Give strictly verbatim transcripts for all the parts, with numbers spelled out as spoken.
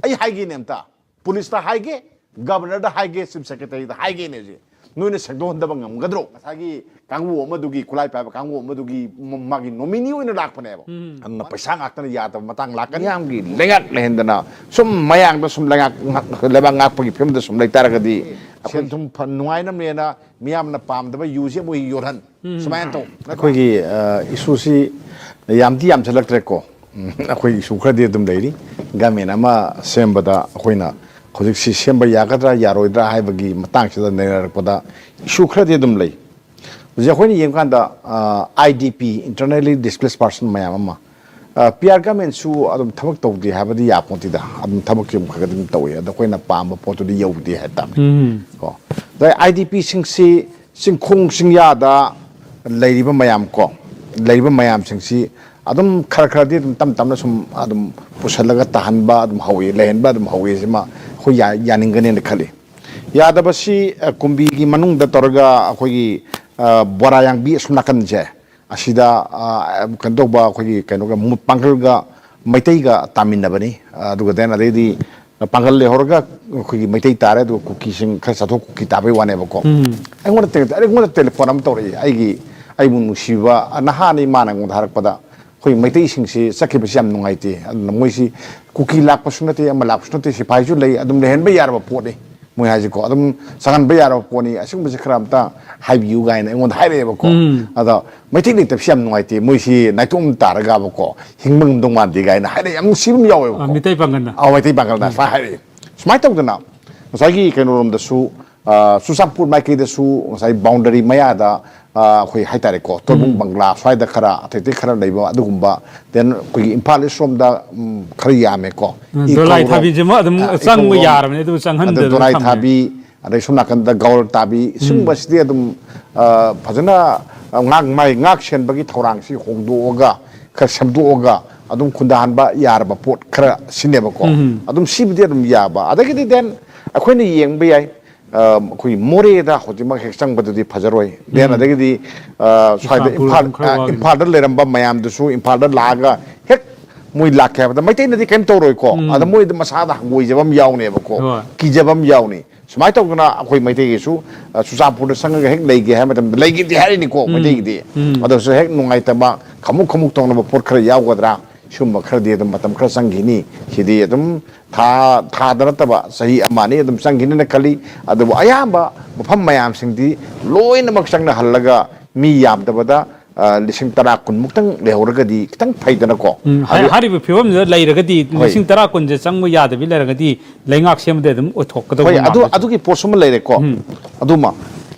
ꯑꯩ ꯍꯥꯏꯒꯦꯅꯦ ꯑꯝꯇ, ꯄꯨꯂꯤꯁꯇ ꯍꯥꯏꯒꯦ, ꯒꯕꯔꯅꯔꯗ ꯍꯥꯏꯒꯦ, ꯆꯤꯐ ꯁꯦꯀ꯭ꯔꯦꯇꯔꯤꯗ ꯍꯥꯏꯒꯦꯅꯦ ꯍꯧꯖꯤꯛ꯫ ꯅꯣꯏꯅ ꯁꯦꯡꯗꯣꯛꯍꯟꯗꯕ ꯉꯝꯒꯗ꯭ꯔꯣ? ꯉꯁꯥꯏꯒꯤ ꯀꯥꯡꯕꯨ ꯑꯃꯗꯨꯒꯤ, ꯈꯨꯠꯂꯥꯏ ꯄꯥꯏꯕ ꯀꯥꯡꯕꯨ ꯑꯃꯗꯨꯒꯤ ꯃ-, ꯃꯥꯒꯤ ꯅꯣꯃꯤꯅꯤ ꯑꯣꯏꯅ ꯂꯥꯛꯄꯅꯦꯕ꯫ ꯑꯗꯨꯅ ꯄꯩꯁꯥ ꯉꯥꯛꯇꯅ ꯌꯥꯗꯕ ꯃꯇꯥꯡ ꯂꯥꯛꯀꯅꯤ꯫ ꯃꯤꯌꯥꯝꯒꯤ ꯂꯩꯉꯥꯛ ꯂꯩꯍꯟꯗꯅ ꯁꯨꯝ ꯃꯌꯥꯡꯗ ꯁꯨꯝ ꯂꯩꯉꯥꯛ, ꯂꯩꯕꯥꯛ ꯉꯥꯛꯄꯒꯤ ꯐꯤꯕꯝꯗ ꯁꯨꯝ ꯂꯩꯇꯥꯔꯒꯗꯤ ꯑꯩꯈꯣꯏ ꯁꯦꯟ ꯊꯨꯝ ꯐ-, ꯅꯨꯡꯉꯥꯏꯅꯕꯅꯦꯅ ꯃꯤꯌꯥꯝꯅ ꯄꯥꯝꯗꯕ ꯌꯨꯁꯦ ꯑꯃꯨꯛ ꯌꯣꯜꯍꯟ꯫ ꯁꯨꯃꯥꯏꯅ ꯇꯧ꯫ ꯑꯩꯈꯣꯏꯒꯤ, ꯑ, ꯏꯁꯨꯁꯤ ꯌꯥꯝꯗꯤ ꯌꯥꯝꯁꯤꯜꯂꯛꯇ꯭ꯔꯦꯀꯣ꯫ ꯎꯝ, ꯑꯩꯈꯣꯏ ꯏꯁꯨ ꯈꯔꯗꯤ ꯑꯗꯨꯝ ꯂꯩꯔꯤ꯫ ꯒꯃꯦꯟ ꯑꯃ ꯁꯦꯝꯕꯗ ꯑꯩꯈꯣꯏꯅ ꯍꯧꯖꯤꯛꯁꯤ ꯁꯦꯝꯕ ꯌꯥꯒꯗ꯭ꯔꯥ ꯌꯥꯔꯣꯏꯗ꯭ꯔꯥ ꯍꯥꯏꯕꯒꯤ ꯃꯇꯥꯡꯁꯤꯗ ꯅꯩꯅꯔꯛꯄꯗ ꯏꯁꯨ ꯈꯔꯗꯤ ꯑꯗꯨꯝ ꯂꯩ꯫ ꯍꯧꯖꯤꯛ ꯑꯩꯈꯣꯏꯅ ꯌꯦꯡꯕꯀꯥꯟꯗ, ꯑ, I D P, Internally Displaced Person ꯃꯌꯥꯝ ꯑꯃ, ꯑ, ꯄꯤ ꯑꯥꯔ ꯒꯃꯦꯟꯁꯨ ꯑꯗꯨꯝ ꯊꯕꯛ ꯇꯧꯗꯦ ꯍꯥꯏꯕꯗꯤ ꯌꯥꯄꯣꯟꯇꯦꯗ꯫ ꯑꯗꯨꯝ ꯊꯕꯛꯁꯤ ꯑꯗꯨꯝ ꯈꯔ ꯈꯔ ꯑꯗꯨꯝ ꯇꯧꯏ꯫ ꯑꯗꯣ ꯑꯩꯈꯣꯏꯅ ꯄꯥꯝꯕ ꯄꯣꯠꯇꯨꯗꯤ ꯌꯧꯗꯦ ꯍꯥꯏ ꯇꯥꯕꯅꯤ꯫ ꯀꯣ꯫ ꯑꯗ ꯑꯥꯏ ꯗꯤ ꯄꯤꯁꯤꯡꯁꯤ ꯆꯤꯡꯈꯣꯡ ꯆꯤꯡꯌꯥꯗ ꯂꯩꯔꯤꯕ ꯃꯌꯥꯝ ꯀꯣ, ꯂꯩꯔꯤꯕ ꯃꯌꯥꯝꯁꯤꯡꯁꯤ ꯑꯗꯨꯝ ꯈꯔ ꯈꯔꯗꯤ ꯑꯗꯨꯝ ꯇꯞ ꯇꯞꯅ ꯁꯨꯝ ꯑꯗꯨꯝ ꯄꯨꯁꯜꯂꯒ ꯇꯥꯍꯟꯕ ꯑꯗꯨꯝ ꯍꯧꯏ, ꯂꯩꯍꯟꯕ ꯑꯗꯨꯝ ꯍꯧꯏ꯫ ꯁꯤꯃ ꯑꯩꯈꯣꯏ ꯌꯥ-, ꯌꯥꯅꯤꯡꯒꯅꯦꯅ ꯈꯜꯂꯤ꯫ ꯌꯥꯗꯕꯁꯤ, ꯑ, ꯀꯨꯝꯕꯤꯒꯤ ꯃꯅꯨꯡꯗ ꯇꯧꯔꯒ ꯑꯩꯈꯣꯏꯒꯤ, ꯑ, ꯕꯣꯔꯥ ꯌꯥꯡꯕꯤ ꯑꯁꯣꯝ ꯅꯥꯀꯟꯁꯦ, ꯑꯁꯤꯗ, ꯑ, ꯀꯩꯅꯣ ꯇꯧꯕ, ꯑꯩꯈꯣꯏꯒꯤ ꯀꯩꯅꯣꯒ ꯃꯨ-, ꯄꯥꯡꯒꯜꯒ ꯃꯩꯇꯩꯒ ꯇꯥꯃꯤꯟꯅꯕꯅꯤ꯫ ꯑꯗꯨꯒ then ꯑꯗꯩꯗꯤ ꯄꯥꯡꯒꯜ ꯂꯩꯍꯧꯔꯒ ꯑꯩꯈꯣꯏꯒꯤ ꯃꯩꯇꯩ ꯇꯥꯔꯦ, ꯑꯗꯨꯒ ꯀꯨꯀꯤꯁꯤꯡ ꯈꯔ ꯆꯥꯊꯣꯛ ꯀꯨꯀꯤ ꯇꯥꯕꯩ ꯋꯥꯅꯦꯕꯀꯣ꯫ ꯑꯩꯉꯣꯟꯗ ꯇꯦ-, ꯑꯩꯉꯣꯟꯗ ꯇꯦꯂꯤꯐꯣꯟ ꯑꯃ ꯇꯧꯔꯛꯏ, ꯑꯩꯒꯤ, ꯑꯩꯕꯨ ꯅꯨꯡꯁꯤꯕ ꯅꯍꯥꯅꯤ, ꯃꯥꯅ ꯑꯩꯉꯣꯟꯗ ꯍꯥꯏꯔꯛꯄꯗ, "ꯑꯩꯈꯣꯏ ꯃꯩꯇꯩꯁꯤꯡꯁꯤ ꯆꯠꯈꯤꯕꯁꯤ ꯌꯥꯝ ꯅꯨꯡꯉꯥꯏꯇꯦ, ꯑꯗꯨꯅ ꯃꯣꯏꯁꯤ ꯀꯨꯀꯤ ꯂꯥꯛꯄꯁꯨ ꯅꯠꯇꯦ, ꯑꯃ ꯂꯥꯛꯄꯁꯨ ꯅꯠꯇꯦ, ꯁꯤꯐꯥꯏꯁꯨ ꯂꯩ, ꯑꯗꯨꯝ ꯂꯩꯍꯟꯕ ꯌꯥꯔꯕ ꯄꯣꯠꯅꯤ꯫ ꯃꯣꯏ ꯍꯥꯏꯁꯤꯀꯣ, ꯑꯗꯨꯝ ꯆꯪꯍꯟꯕ ꯌꯥꯔꯕ ꯄꯣꯠꯅꯤ, ꯑꯁꯤꯒꯨꯝꯕꯁꯤ ꯈꯔ ꯑꯝꯇ ꯍꯥꯏꯕꯤꯌꯨ" ꯀꯥꯏꯅ ꯑꯩꯉꯣꯟꯗ ꯍꯥꯏꯔꯛꯑꯦꯕꯀꯣ꯫ ꯑꯗꯣ ꯃꯩꯇꯩ ꯂꯩꯇꯕꯁꯤ ꯌꯥꯝ ꯅꯨꯡꯉꯥꯏꯇꯦ, ꯃꯣꯏꯁꯤ ꯅꯥꯏꯇꯣꯝ ꯇꯥꯔꯒꯕꯀꯣ, ꯍꯤꯡꯕ ꯉꯝꯗꯧ ꯃꯥꯟꯗꯦ ꯀꯥꯏꯅ ꯍꯥꯏꯔꯛꯑꯦ꯫ ꯌꯥꯝ ꯅꯨꯡꯁꯤꯕ ꯑꯃ ꯌꯥꯎꯋꯦꯕꯀꯣ꯫ ꯑ, ꯃꯤꯇꯩ ꯄꯥꯡꯒꯜꯅ꯫ ꯑꯧ, ꯃꯩꯇꯩ ꯄꯥꯡꯒꯜꯅ ꯁꯨꯃꯥꯏꯅ ꯍꯥꯏꯔꯛꯑꯦ꯫ ꯁꯨꯃꯥꯏꯅ ꯇꯧꯗꯅ ꯉꯁꯥꯏꯒꯤ ꯀꯩꯅꯣꯔꯣꯝꯗꯁꯨ, ꯑ, ꯆꯨꯔꯆꯥꯟꯄꯨꯔ ꯃꯥꯏꯀꯩꯗꯁꯨ ꯉꯁꯥꯏ ꯕꯥꯎꯟꯗꯔꯤ ꯃꯌꯥꯗ, ꯑ, ꯑꯩꯈꯣꯏ ꯍꯥꯏꯇꯥꯔꯦꯀꯣ, ꯇꯣꯔꯕꯨꯡ ꯕꯪꯒ꯭ꯂꯥ ꯁ꯭ꯋꯥꯏꯗ ꯈꯔ ꯑꯇꯩ ꯑꯇꯩ ꯈꯔ ꯂꯩꯕ ꯑꯗꯨꯒꯨꯝꯕ, then ꯑꯩꯈꯣꯏꯒꯤ ꯏꯝꯐꯥꯜ ꯏꯁ ꯔꯣꯝꯗ, ꯎꯝ, ꯈꯔ ꯌꯥꯝꯃꯦꯀꯣ꯫ ꯎꯝ, ꯏ ꯗꯣꯂꯥꯏ ꯀꯧꯕ, ꯊꯥꯕꯤꯁꯤꯃ ꯑꯗꯨꯝ ꯑ, ꯏ ꯆꯪꯕ ꯀꯧꯕ, ꯌꯥꯔꯕꯅꯦ, ꯑꯗꯨ ꯑꯗ ꯆꯪꯍꯟꯗꯅ ꯗꯣꯂꯥꯏ ꯊꯝꯃꯦ꯫ ꯊꯥꯕꯤ, ꯑꯗꯩ ꯁꯣꯝ ꯅꯥꯀꯟꯗ ꯒꯧꯔ ꯇꯥꯕꯤ, ꯁꯤꯒꯨꯝꯕꯁꯤꯗꯤ ꯑꯗꯨꯝ, ꯑ, ꯐꯖꯅ, ꯑ, ꯉꯥꯛ-, ꯃꯥꯏ ꯉꯥꯛ ꯁꯦꯟꯕꯒꯤ ꯊꯧꯔꯥꯡꯁꯤ ꯍꯣꯡꯗꯣꯛꯑꯒ, ꯈꯔ ꯁꯦꯝꯗꯣꯛꯑꯒ ꯑꯗꯨꯝ ꯈꯨꯟꯗꯥꯍꯟꯕ ꯌꯥꯔꯕ ꯄꯣꯠ ꯈꯔ ꯁꯤꯅꯦꯕꯀꯣ꯫ ꯑꯗꯨꯝ ꯁꯤꯕꯨꯗꯤ ꯑꯗꯨꯝ ꯌꯥꯕ꯫ ꯑꯗꯒꯤꯗꯤ then ꯑꯩꯈꯣꯏꯅ ꯌꯦꯡꯕ ꯌꯥꯏ, ꯑ, ꯑꯩꯈꯣꯏꯒꯤ ꯃꯣꯔꯦꯗ ꯍꯧꯖꯤꯛꯃꯛ ꯍꯦꯛ ꯆꯪꯕꯗꯨꯗꯤ ꯐꯖꯔꯣꯏ꯫ Then ꯑꯗꯒꯤꯗꯤ, ꯑ, ꯁ꯭ꯋꯥꯏꯗ ꯆꯨꯔꯆꯥꯟꯄꯨꯔ ꯏꯝꯐꯥꯜ, ꯑꯗꯨꯝ ꯈꯔ ꯑ, ꯋꯥꯒꯅꯤ꯫ ꯏꯝꯐꯥꯜꯗ ꯂꯩꯔꯝꯕ ꯃꯌꯥꯝꯗꯨꯁꯨ ꯏꯝꯐꯥꯜꯗ ꯂꯥꯛꯑꯒ ꯍꯦꯛ ꯃꯣꯏ ꯂꯥꯛꯀꯦ ꯍꯥꯏꯕꯗ ꯃꯩꯇꯩꯅꯗꯤ ꯀꯩꯝ ꯇꯧꯔꯣꯏꯀꯣ꯫ ꯎꯝ꯫ ꯑꯗ ꯃꯣꯏꯗ ꯃꯁꯥꯗ ꯍꯪꯒꯣꯏꯖꯕ ꯑꯃ ꯌꯥꯎꯅꯦꯕꯀꯣ꯫ ꯍꯣꯏ꯫ ꯀꯤꯖꯕ ꯑꯃ ꯌꯥꯎꯅꯤ꯫ ꯁꯨꯃꯥꯏꯅ ꯇꯧꯗꯅ ꯑꯩꯈꯣꯏ ꯃꯩꯇꯩꯒꯤꯁꯨ, ꯑ, ꯆꯨꯔꯆꯥꯟꯄꯨꯔꯗ ꯆꯪꯉꯒ ꯍꯦꯛ ꯂꯩꯒꯦ ꯍꯥꯏꯕ ꯃꯇꯝꯗ ꯂꯩꯒꯦꯗꯤ ꯍꯥꯏꯔꯤꯅꯤꯀꯣ, ꯎꯝ꯫ ꯃꯩꯇꯩꯒꯤꯗꯤ꯫ ꯎꯝ꯫ ꯑꯗꯨꯁꯨ ꯍꯦꯛ ꯅꯨꯡꯉꯥꯏꯇꯕ, ꯈꯃꯨꯛ ꯈꯃꯨꯛ ꯇꯧꯅꯕ ꯄꯣꯠ ꯈꯔ ꯌꯥꯎꯒꯗ꯭ꯔꯥ? ꯁꯤꯒꯨꯝꯕ ꯈꯔꯗꯤ ꯑꯗꯨꯝ ꯃꯇꯝ ꯈꯔ ꯆꯪꯈꯤꯅꯤ꯫ ꯁꯤꯗꯤ ꯑꯗꯨꯝ ꯊꯥ, ꯊꯥꯗ ꯅꯠꯇꯕ ꯆꯍꯤ ꯑꯃ ꯑꯅꯤ ꯑꯗꯨꯝ ꯆꯪꯈꯤꯅꯤꯅ ꯈꯜꯂꯤ꯫ ꯑꯗꯨꯕꯨ ꯑꯌꯥꯝꯕ ꯃꯐꯝ ꯃꯌꯥꯝꯁꯤꯡꯗꯤ ꯂꯣꯏꯅꯃꯛ ꯆꯪꯅꯍꯜꯂꯒ ꯃꯤ ꯌꯥꯝꯗꯕꯗ, ꯑ, ꯂꯤꯁꯤꯡ ꯇꯔꯥ ꯀꯨꯟꯃꯨꯛꯇꯪ ꯂꯩꯍꯧꯔꯒꯗꯤ ꯈꯤꯇꯪ ꯐꯩꯗꯅꯀꯣ꯫ ꯎꯝ, ꯍꯥꯏ-, ꯑꯗꯨ ꯍꯥꯏꯔꯤꯕ ꯐꯤꯕꯝꯁꯤꯗ ꯂꯩꯔꯒꯗꯤ, ꯍꯣꯏ꯫ ꯂꯤꯁꯤꯡ ꯇꯔꯥ ꯀꯨꯟꯁꯦ ꯆꯪꯕ ꯌꯥꯗꯕꯤ ꯂꯩꯔꯒꯗꯤ ꯂꯩꯉꯥꯛ ꯁꯦꯝꯕꯗ ꯑꯗꯨꯝ ꯑꯣꯏꯊꯣꯛꯀꯗꯧꯕ ꯍꯣꯏ, ꯑꯗꯨ, ꯃꯥꯟꯕ꯫ ꯑꯗꯨꯒꯤ ꯄꯣꯠꯁꯨ ꯑꯃ ꯂꯩꯔꯦꯀꯣ꯫ ꯎꯝ꯫ ꯑꯗꯨꯃ꯫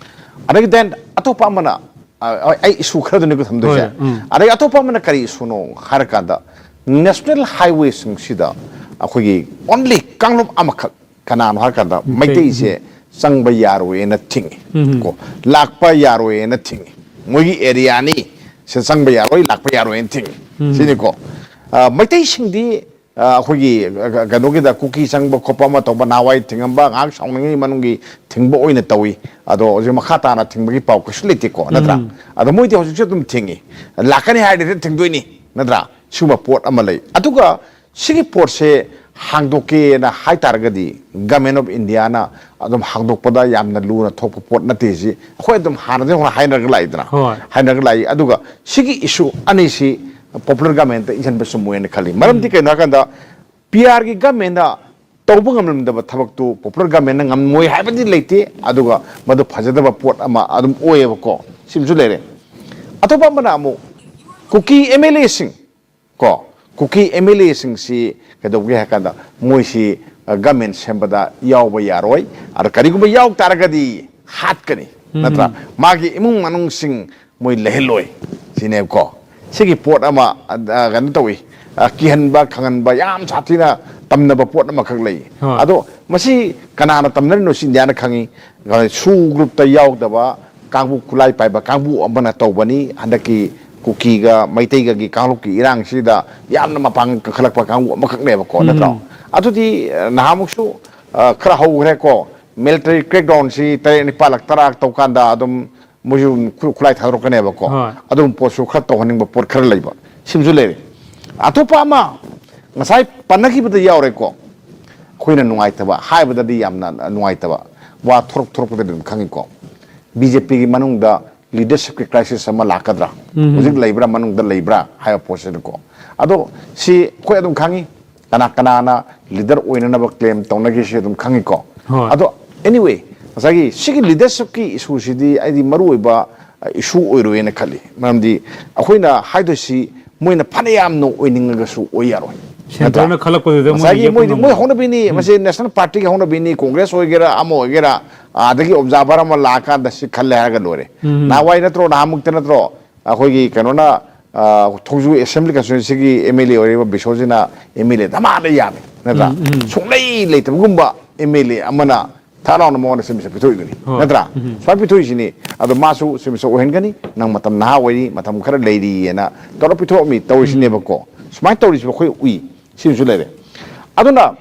ꯑꯗꯒꯤ then ꯑꯇꯣꯞꯄ ꯑꯃꯅ, ꯑ, ꯍꯣꯏ, ꯑꯩ issue ꯈꯔꯗꯨꯅꯤꯀꯣ ꯊꯝꯗꯣꯏꯁꯦ꯫ ꯍꯣꯏ, ꯎꯝ꯫ ꯑꯗꯒꯤ ꯑꯇꯣꯞꯄ ꯑꯃꯅ ꯀꯔꯤ issue ꯅꯣ ꯍꯥꯏꯔꯀꯥꯟꯗ, national highway ꯁꯤꯡꯁꯤꯗ ꯑꯩꯈꯣꯏꯒꯤ only ꯀꯥꯡꯂꯨꯞ ꯑꯃꯈꯛ, ꯀꯅꯥꯅꯣ ꯍꯥꯏꯔꯀꯥꯟꯗ, ꯃꯩꯇꯩ, ꯃꯩꯇꯩꯁꯦ ꯎꯝ꯫ ꯆꯪꯕ ꯌꯥꯔꯣꯏꯅ ꯊꯤꯡꯉꯤ꯫ ꯎꯝ꯫ ꯀꯣ, ꯂꯥꯛꯄ ꯌꯥꯔꯣꯏꯅ ꯊꯤꯡꯉꯤ꯫ ꯃꯣꯏꯒꯤ area ꯅꯤ, ꯁꯤ ꯆꯪꯕ ꯌꯥꯔꯣꯏ, ꯂꯥꯛꯄ ꯌꯥꯔꯣꯏꯅ ꯊꯤꯡꯉꯤ꯫ ꯎꯝ꯫ ꯁꯤꯅꯤꯀꯣ꯫ ꯑ, ꯃꯩꯇꯩꯁꯤꯡꯗꯤ, ꯑ, ꯑꯩꯈꯣꯏꯒꯤ, ꯑ, ꯀꯩꯅꯣꯒꯤꯗ ꯀꯨꯀꯤ ꯆꯪꯕ ꯈꯣꯠꯄ ꯑꯃ ꯇꯧꯕ, ꯅꯍꯥꯟꯋꯥꯏ ꯊꯤꯡꯉꯝꯕ, ꯉꯥꯏꯍꯥꯛ ꯁꯥꯎꯅꯤꯡꯉꯤ ꯃꯅꯨꯡꯒꯤ ꯊꯤꯡꯕ ꯑꯣꯏꯅ ꯇꯧꯏ꯫ ꯑꯗꯣ ꯍꯧꯖꯤꯛ ꯃꯈꯥ ꯇꯥꯅ ꯊꯤꯡꯕꯒꯤ ꯄꯥꯎ ꯀꯩꯁꯨ ꯂꯩꯇꯦꯀꯣ, ꯅꯠꯇ꯭ꯔꯥ? ꯎꯝ꯫ ꯑꯗꯣ ꯃꯣꯏꯗꯤ ꯍꯧꯖꯤꯛꯁꯨ ꯑꯗꯨꯝ ꯊꯤꯡꯉꯤ꯫ ꯂꯥꯛꯀꯅꯤ ꯍꯥꯏꯔꯗꯤ ꯊꯤꯡꯗꯣꯏꯅꯤ, ꯅꯠꯇ꯭ꯔꯥ? ꯁꯤꯒꯨꯝꯕ ꯄꯣꯠ ꯑꯃ ꯂꯩ꯫ ꯑꯗꯨꯒ ꯁꯤꯒꯤ ꯄꯣꯠꯁꯦ ꯍꯥꯡꯗꯣꯛꯀꯦꯅ ꯍꯥꯏ ꯇꯥꯔꯒꯗꯤ, Government of India ꯅ ꯑꯗꯨꯝ ꯍꯥꯡꯗꯣꯛꯄꯗ ꯌꯥꯝꯅ ꯂꯨꯅ ꯊꯣꯛꯄ ꯄꯣꯠ ꯅꯠꯇꯦ꯫ ꯁꯤ ꯑꯩꯈꯣꯏ ꯑꯗꯨꯝ ꯍꯥꯟꯅꯗꯒꯤ ꯍꯧꯅ ꯍꯥꯏꯅꯔꯒ ꯂꯥꯛꯏꯗꯅ, ꯍꯣꯏ꯫ ꯍꯥꯏꯅꯔꯒ ꯂꯥꯛꯏ꯫ ꯑꯗꯨꯒ ꯁꯤꯒꯤ issue ꯑꯅꯤꯁꯤ popular government ꯇ ꯏꯟꯁꯤꯟꯕ ꯆꯨꯝꯃꯣꯏꯅ ꯈꯜꯂꯤ꯫ ꯃꯔꯝꯗꯤ ꯎꯝ꯫ ꯀꯩꯅꯣ ꯍꯥꯏꯀꯥꯟꯗ, P R ꯒꯤ government ꯅ ꯇꯧꯕ ꯉꯝꯂꯝꯗꯕ ꯊꯕꯛꯇꯨ popular government ꯅ ꯉꯝꯃꯣꯏ ꯍꯥꯏꯕꯗꯤ ꯂꯩꯇꯦ, ꯑꯗꯨꯒ ꯃꯗꯨ ꯐꯖꯗꯕ ꯄꯣꯠ ꯑꯃ ꯑꯗꯨꯝ ꯑꯣꯏꯌꯦꯕꯀꯣ꯫ ꯁꯤꯃꯁꯨ ꯂꯩꯔꯦ꯫ ꯑꯇꯣꯞꯄ ꯑꯃꯅ ꯑꯃꯨꯛ ꯀꯨꯀꯤ M L A ꯁꯤꯡ, ꯀꯣ, ꯀꯨꯀꯤ M L A ꯁꯤꯡꯁꯤ ꯀꯩꯗꯧꯒꯦ ꯍꯥꯏ ꯀꯥꯟꯗ, ꯃꯣꯏꯁꯤ, ꯑ, government ꯁꯦꯝꯕꯗ ꯌꯥꯎꯕ ꯌꯥꯔꯣꯏ꯫ ꯑꯗ ꯀꯔꯤꯒꯨꯝꯕ ꯌꯥꯎ ꯇꯥꯔꯒꯗꯤ ꯍꯥꯠꯀꯅꯤ, ꯎꯝ꯫ ꯅꯠꯇ꯭ꯔꯥ? ꯃꯥꯒꯤ ꯏꯃꯨꯡ ꯃꯅꯨꯡꯁꯤꯡ ꯃꯣꯏ ꯂꯩꯍꯜꯂꯣꯏ ꯁꯤꯅꯦꯕꯀꯣ꯫ ꯁꯤꯒꯤ ꯄꯣꯠ ꯑꯃ, ꯑ, ꯑ, ꯀꯩꯅꯣ ꯇꯧꯏ, ꯑ, ꯀꯤꯍꯟꯕ, ꯈꯪꯍꯟꯕ ꯌꯥꯝ ꯁꯥꯊꯤꯅ ꯇꯝꯅꯕ ꯄꯣꯠ ꯑꯃꯈꯛ ꯂꯩ꯫ ꯍꯣꯏ꯫ ꯑꯗꯣ ꯃꯁꯤ ꯀꯅꯥꯅ ꯇꯝꯅꯔꯤꯅꯣ ꯁꯤ ꯏꯟꯗꯤꯌꯥꯅ ꯈꯪꯉꯤ꯫ ꯁꯨ group ꯇ ꯌꯥꯎꯗꯕ ꯀꯥꯡꯕꯨ, ꯈꯨꯠꯂꯥꯏ ꯄꯥꯏꯕ ꯀꯥꯡꯕꯨ ꯑꯃꯅ ꯇꯧꯕꯅꯤ꯫ ꯍꯟꯗꯛꯀꯤ ꯀꯨꯀꯤꯒ ꯃꯩꯇꯩꯒꯒꯤ ꯀꯥꯡꯂꯨꯞꯀꯤ ꯏꯔꯥꯡꯁꯤꯗ ꯌꯥꯝꯅ ꯃꯄꯥꯡ ꯀꯟꯈꯠꯂꯛꯄ ꯀꯥꯡꯕꯨ ꯑꯃꯈꯛꯅꯦꯕꯀꯣ, ꯅꯠꯇ꯭ꯔꯣ? ꯎꯝ꯫ ꯑꯗꯨꯗꯤ, ꯑ, ꯅꯍꯥꯟꯃꯨꯛꯁꯨ, ꯑ, ꯈꯔ ꯍꯧꯈ꯭ꯔꯦꯀꯣ, military crackdown ꯁꯤ ꯇꯔꯦꯠ ꯅꯤꯄꯥꯜꯂꯛ ꯇꯔꯥ ꯇꯧꯀꯥꯟꯗ ꯑꯗꯨꯝ ꯃꯣꯏꯁꯨ ꯈꯨ-, ꯈꯨꯠꯂꯥꯏ ꯊꯥꯗꯣꯔꯛꯀꯅꯦꯕꯀꯣ꯫ ꯍꯣꯏ꯫ ꯑꯗꯨꯒꯨꯝꯕ ꯄꯣꯠꯁꯨ ꯈꯔ ꯇꯧꯍꯟꯅꯤꯡꯕ ꯄꯣꯠ ꯈꯔ ꯂꯩꯕ꯫ ꯁꯤꯃꯁꯨ ꯂꯩꯔꯦ꯫ ꯑꯇꯣꯞꯄ ꯑꯃ ꯉꯁꯥꯏ ꯄꯟꯅꯈꯤꯕꯗ ꯌꯥꯎꯔꯦꯀꯣ, ꯑꯩꯈꯣꯏꯅ ꯅꯨꯡꯉꯥꯏꯇꯕ ꯍꯥꯏꯕꯗꯗꯤ ꯌꯥꯝꯅ ꯅꯨꯡꯉꯥꯏꯇꯕ ꯋꯥ ꯊꯣꯔꯛ ꯊꯣꯔꯛꯄꯗꯗꯤ ꯑꯗꯨꯝ ꯈꯪꯉꯤꯀꯣ꯫ ꯕꯤ ꯖꯦ ꯄꯤꯒꯤ ꯃꯅꯨꯡꯗ ꯂꯤꯗꯔꯁꯤꯞꯀꯤ ꯀ꯭ꯔꯥꯏꯁꯤꯁ ꯑꯃ ꯂꯥꯛꯀꯗ꯭ꯔꯥ, ꯍꯧꯖꯤꯛ ꯂꯩꯕ꯭ꯔꯥ, ꯃꯅꯨꯡꯗ ꯂꯩꯕ꯭ꯔꯥ ꯍꯥꯏꯕ ꯄꯣꯠꯁꯤꯗꯀꯣ꯫ ꯑꯗꯣ ꯁꯤ ꯑꯩꯈꯣꯏ ꯑꯗꯨꯝ ꯈꯪꯉꯤ, ꯀꯅꯥ ꯀꯅꯥꯅ ꯂꯤꯗꯔ ꯑꯣꯏꯅꯅꯕ ꯀ꯭ꯂꯦꯝ ꯇꯧꯅꯒꯦꯁꯤ ꯑꯗꯨꯝ ꯈꯪꯉꯤꯀꯣ꯫ ꯍꯣꯏ꯫ ꯑꯗꯣ anyway, ꯉꯁꯥꯏꯒꯤ ꯁꯤꯒꯤ ꯂꯤꯗꯔꯁꯤꯞꯀꯤ ꯏꯁꯨꯁꯤꯗꯤ ꯑꯩꯗꯤ ꯃꯔꯨꯑꯣꯏꯕ ꯏꯁꯨ ꯑꯣꯏꯔꯣꯏꯅ ꯈꯜꯂꯤ꯫ ꯃꯔꯝꯗꯤ ꯑꯩꯈꯣꯏꯅ ꯍꯥꯏꯗꯣꯏꯁꯤ ꯃꯣꯏꯅ ꯐꯅ ꯌꯥꯝꯅ ꯑꯣꯏꯅꯤꯡꯉꯒꯁꯨ ꯑꯣꯏ ꯌꯥꯔꯣꯏ꯫ ꯅꯠꯇ꯭ꯔꯥ? ꯁꯦꯟꯇꯔꯅ ꯈꯜꯂꯛꯄꯗꯨꯗ ꯃꯣꯏꯅ ꯉꯁꯥꯏꯒꯤ ꯌꯦꯛꯄ ꯃꯣꯏꯗꯤ ꯃꯣꯏ ꯉꯝꯃꯣꯏ꯫ ꯍꯧꯅꯕꯤꯅꯤ, ꯃꯁꯤ ꯅꯦꯁꯅꯦꯜ ꯄꯥꯔꯇꯤꯒꯤ ꯍꯧꯅꯕꯤꯅꯤ, ꯀꯣꯡꯒ꯭ꯔꯦꯁ ꯑꯣꯏꯒꯦꯔꯥ ꯑꯃ ꯑꯣꯏꯒꯦꯔꯥ, ꯑꯗꯒꯤ ꯑꯣꯕꯖꯥꯔꯚꯔ ꯑꯃ ꯂꯥꯛꯑꯀꯥꯟꯗ ꯁꯤ ꯈꯜꯂꯦ ꯍꯥꯏꯔꯒ ꯂꯣꯏꯔꯦ꯫ ꯅꯍꯥꯟꯋꯥꯏ ꯅꯠꯇ꯭ꯔꯣ, ꯅꯍꯥꯟꯃꯨꯛꯇ ꯅꯠꯇ꯭ꯔꯣ, ꯑꯩꯈꯣꯏꯒꯤ ꯀꯩꯅꯣꯅ, ꯑ, ꯊꯣꯡꯖꯨ ꯑꯦꯁꯦꯝꯕ꯭ꯂꯤ ꯀꯟꯁꯇꯤꯇ꯭ꯋꯦꯟꯁꯤꯒꯤ ꯑꯦꯝ ꯑꯦꯜ ꯑꯦ ꯑꯣꯏꯔꯤꯕ ꯕꯤꯁꯣꯖꯤꯅ ꯑꯦꯝ ꯑꯦꯜ ꯑꯦ ꯙꯃꯥꯗ ꯌꯥꯝꯃꯤ, ꯅꯠꯇ꯭ꯔꯥ? ꯎꯝ, ꯎꯝ꯫ ꯁꯨꯡꯂꯩ ꯂꯩꯇꯕꯒꯨꯝꯕ ꯑꯦꯝ ꯑꯦꯜ ꯑꯦ ꯑꯃꯅ ꯊꯥ ꯂꯥꯎꯅ ꯃꯉꯣꯟꯗ ꯆꯤꯐ ꯃꯤꯅꯤꯁꯇꯔ ꯄꯤꯊꯣꯛꯏꯗꯨꯅꯤ, ꯍꯣꯏ꯫ ꯅꯠꯇ꯭ꯔꯥ? ꯎꯝ꯫ ꯁꯨꯃꯥꯏꯅ ꯄꯤꯊꯣꯛꯏꯁꯤꯅꯤ꯫ ꯑꯗꯣ ꯃꯥꯁꯨ ꯆꯤꯐ ꯃꯤꯅꯤꯁꯇꯔ ꯑꯣꯏꯍꯟꯒꯅꯤ, ꯅꯪ ꯃꯇꯝ ꯅꯍꯥ ꯑꯣꯏꯔꯤ, ꯃꯇꯝ ꯈꯔ ꯂꯩꯔꯤꯑꯅ ꯇꯧꯔ ꯄꯤꯊꯣꯛꯑꯝꯃꯤ, ꯇꯧꯔꯤꯁꯤꯅꯦꯕꯀꯣ꯫ ꯁꯨꯃꯥꯏꯅ ꯇꯧꯔꯤꯁꯤꯕꯨ ꯑꯩꯈꯣꯏ ꯎꯏ, ꯁꯤꯃꯁꯨ ꯂꯩꯔꯦ꯫ ꯑꯗꯨꯅ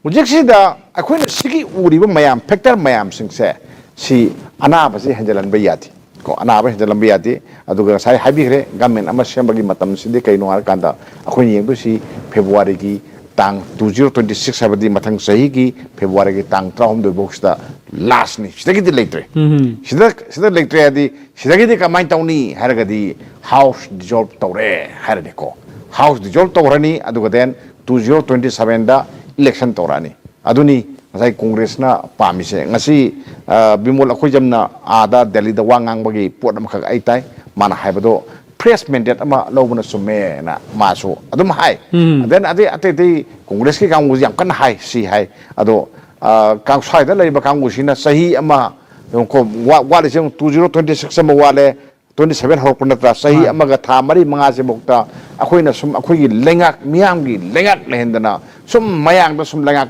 ꯍꯧꯖꯤꯛꯁꯤꯗ ꯑꯩꯈꯣꯏꯅ ꯁꯤꯒꯤ ꯎꯔꯤꯕ ꯃꯌꯥꯝ, ꯐꯦꯛꯇꯔ ꯃꯌꯥꯝꯁꯤꯡꯁꯦ, ꯁꯤ ꯑꯅꯥꯕꯁꯤ ꯍꯦꯟꯖꯜꯍꯟꯕ ꯌꯥꯗꯦ꯫ ꯀꯣ, ꯑꯅꯥꯕ ꯍꯦꯟꯖꯜꯍꯟꯕ ꯌꯥꯗꯦ꯫ ꯑꯗꯨꯒ ꯉꯁꯥꯏ ꯍꯥꯏꯕꯤꯈ꯭ꯔꯦ, ꯒꯃꯦꯟ ꯑꯃ ꯁꯦꯝꯕꯒꯤ ꯃꯇꯝꯁꯤꯗꯤ ꯀꯩꯅꯣ ꯍꯥꯏꯔꯀꯥꯟꯗ, ꯑꯩꯈꯣꯏꯅ ꯌꯦꯡꯗꯣꯏꯁꯤ ꯐꯦꯕ꯭ꯔꯨꯋꯥꯔꯤꯒꯤ ꯇꯥꯡ two zero twenty six, ꯍꯥꯏꯕꯗꯤ ꯃꯊꯪ ꯆꯍꯤꯒꯤ ꯐꯦꯕ꯭ꯔꯨꯋꯥꯔꯤꯒꯤ ꯇꯥꯡ ꯇꯔꯥꯍꯨꯝꯗꯣꯏ ꯐꯥꯎꯁꯤꯗ ꯂꯥꯁꯅꯤ, ꯁꯤꯗꯒꯤꯗꯤ ꯂꯩꯇ꯭ꯔꯦ꯫ ꯎꯝ꯫ ꯁꯤꯗ, ꯁꯤꯗ ꯂꯩꯇ꯭ꯔꯦ ꯍꯥꯏꯗꯤ, ꯁꯤꯗꯒꯤꯗꯤ ꯀꯃꯥꯏꯅ ꯇꯧꯅꯤ ꯍꯥꯏꯔꯒꯗꯤ, ꯍꯥꯎꯁ ꯗꯤꯖꯣꯜꯕ ꯇꯧꯔꯦ ꯍꯥꯏꯔꯅꯤꯀꯣ꯫ ꯍꯥꯎꯁ ꯗꯤꯖꯣꯜꯕ ꯇꯧꯈ꯭ꯔꯅꯤ, ꯑꯗꯨꯒ then two zero twenty sevenꯗ ꯏꯂꯦꯛꯁꯟ ꯇꯧꯔꯛꯑꯅꯤ꯫ ꯑꯗꯨꯅꯤ ꯉꯁꯥꯏ ꯀꯣꯡꯒ꯭ꯔꯦꯁꯅ ꯄꯥꯝꯃꯤꯁꯦ꯫ ꯉꯁꯤ, ꯑ, ꯕꯤꯃꯣꯜ ꯑꯩꯈꯣꯏꯖꯝꯅ ꯑꯥꯗ ꯗꯦꯜꯂꯤꯗ ꯋꯥ ꯉꯥꯡꯕꯒꯤ ꯄꯣꯠ ꯑꯃꯈꯛ ꯑꯩ ꯇꯥꯏ꯫ ꯃꯥꯅ ꯍꯥꯏꯕꯗꯣ, "ꯐ꯭ꯔꯦꯁ ꯃꯦꯟꯗꯦꯠ ꯑꯃ ꯂꯧꯕꯅ ꯆꯨꯝꯃꯦꯅ" ꯃꯥꯁꯨ ꯑꯗꯨꯝ ꯍꯥꯏ꯫ ꯎꯝ꯫ Then ꯑꯇꯩ, ꯑꯇꯩ ꯑꯇꯩ ꯀꯣꯡꯒ꯭ꯔꯦꯁꯀꯤ ꯀꯥꯡꯕꯨꯁꯤ ꯌꯥꯝ ꯀꯟꯅ ꯍꯥꯏ, ꯁꯤ ꯍꯥꯏ꯫ ꯑꯗꯣ, ꯑ, ꯀꯥꯡ-, ꯁ꯭ꯋꯥꯏꯗ ꯂꯩꯔꯤꯕ ꯀꯥꯡꯕꯨꯁꯤꯅ ꯆꯍꯤ ꯑꯃ, ꯌꯦꯡꯉꯨꯀꯣ, ꯋꯥ-, ꯋꯥꯠꯂꯤꯁꯦ ꯌꯦꯡꯉꯨ, two zero twenty six ꯑꯃ ꯋꯥꯠꯂꯦ, twenty seven ꯍꯧꯔꯛꯄ ꯅꯠꯇ꯭ꯔꯥ? ꯆꯍꯤ ꯃꯥꯅꯤ꯫ ꯑꯃꯒ ꯊꯥ ꯃꯔꯤ ꯃꯉꯥꯁꯤꯐꯥꯎꯗ ꯑꯩꯈꯣꯏꯅ ꯁꯨꯝ ꯑꯩꯈꯣꯏꯒꯤ ꯂꯩꯉꯥꯛ, ꯃꯤꯌꯥꯝꯒꯤ ꯂꯩꯉꯥꯛ ꯂꯩꯍꯟꯗꯅ, ꯁꯨꯝ ꯃꯌꯥꯡꯗ ꯁꯨꯝ ꯂꯩꯉꯥꯛ,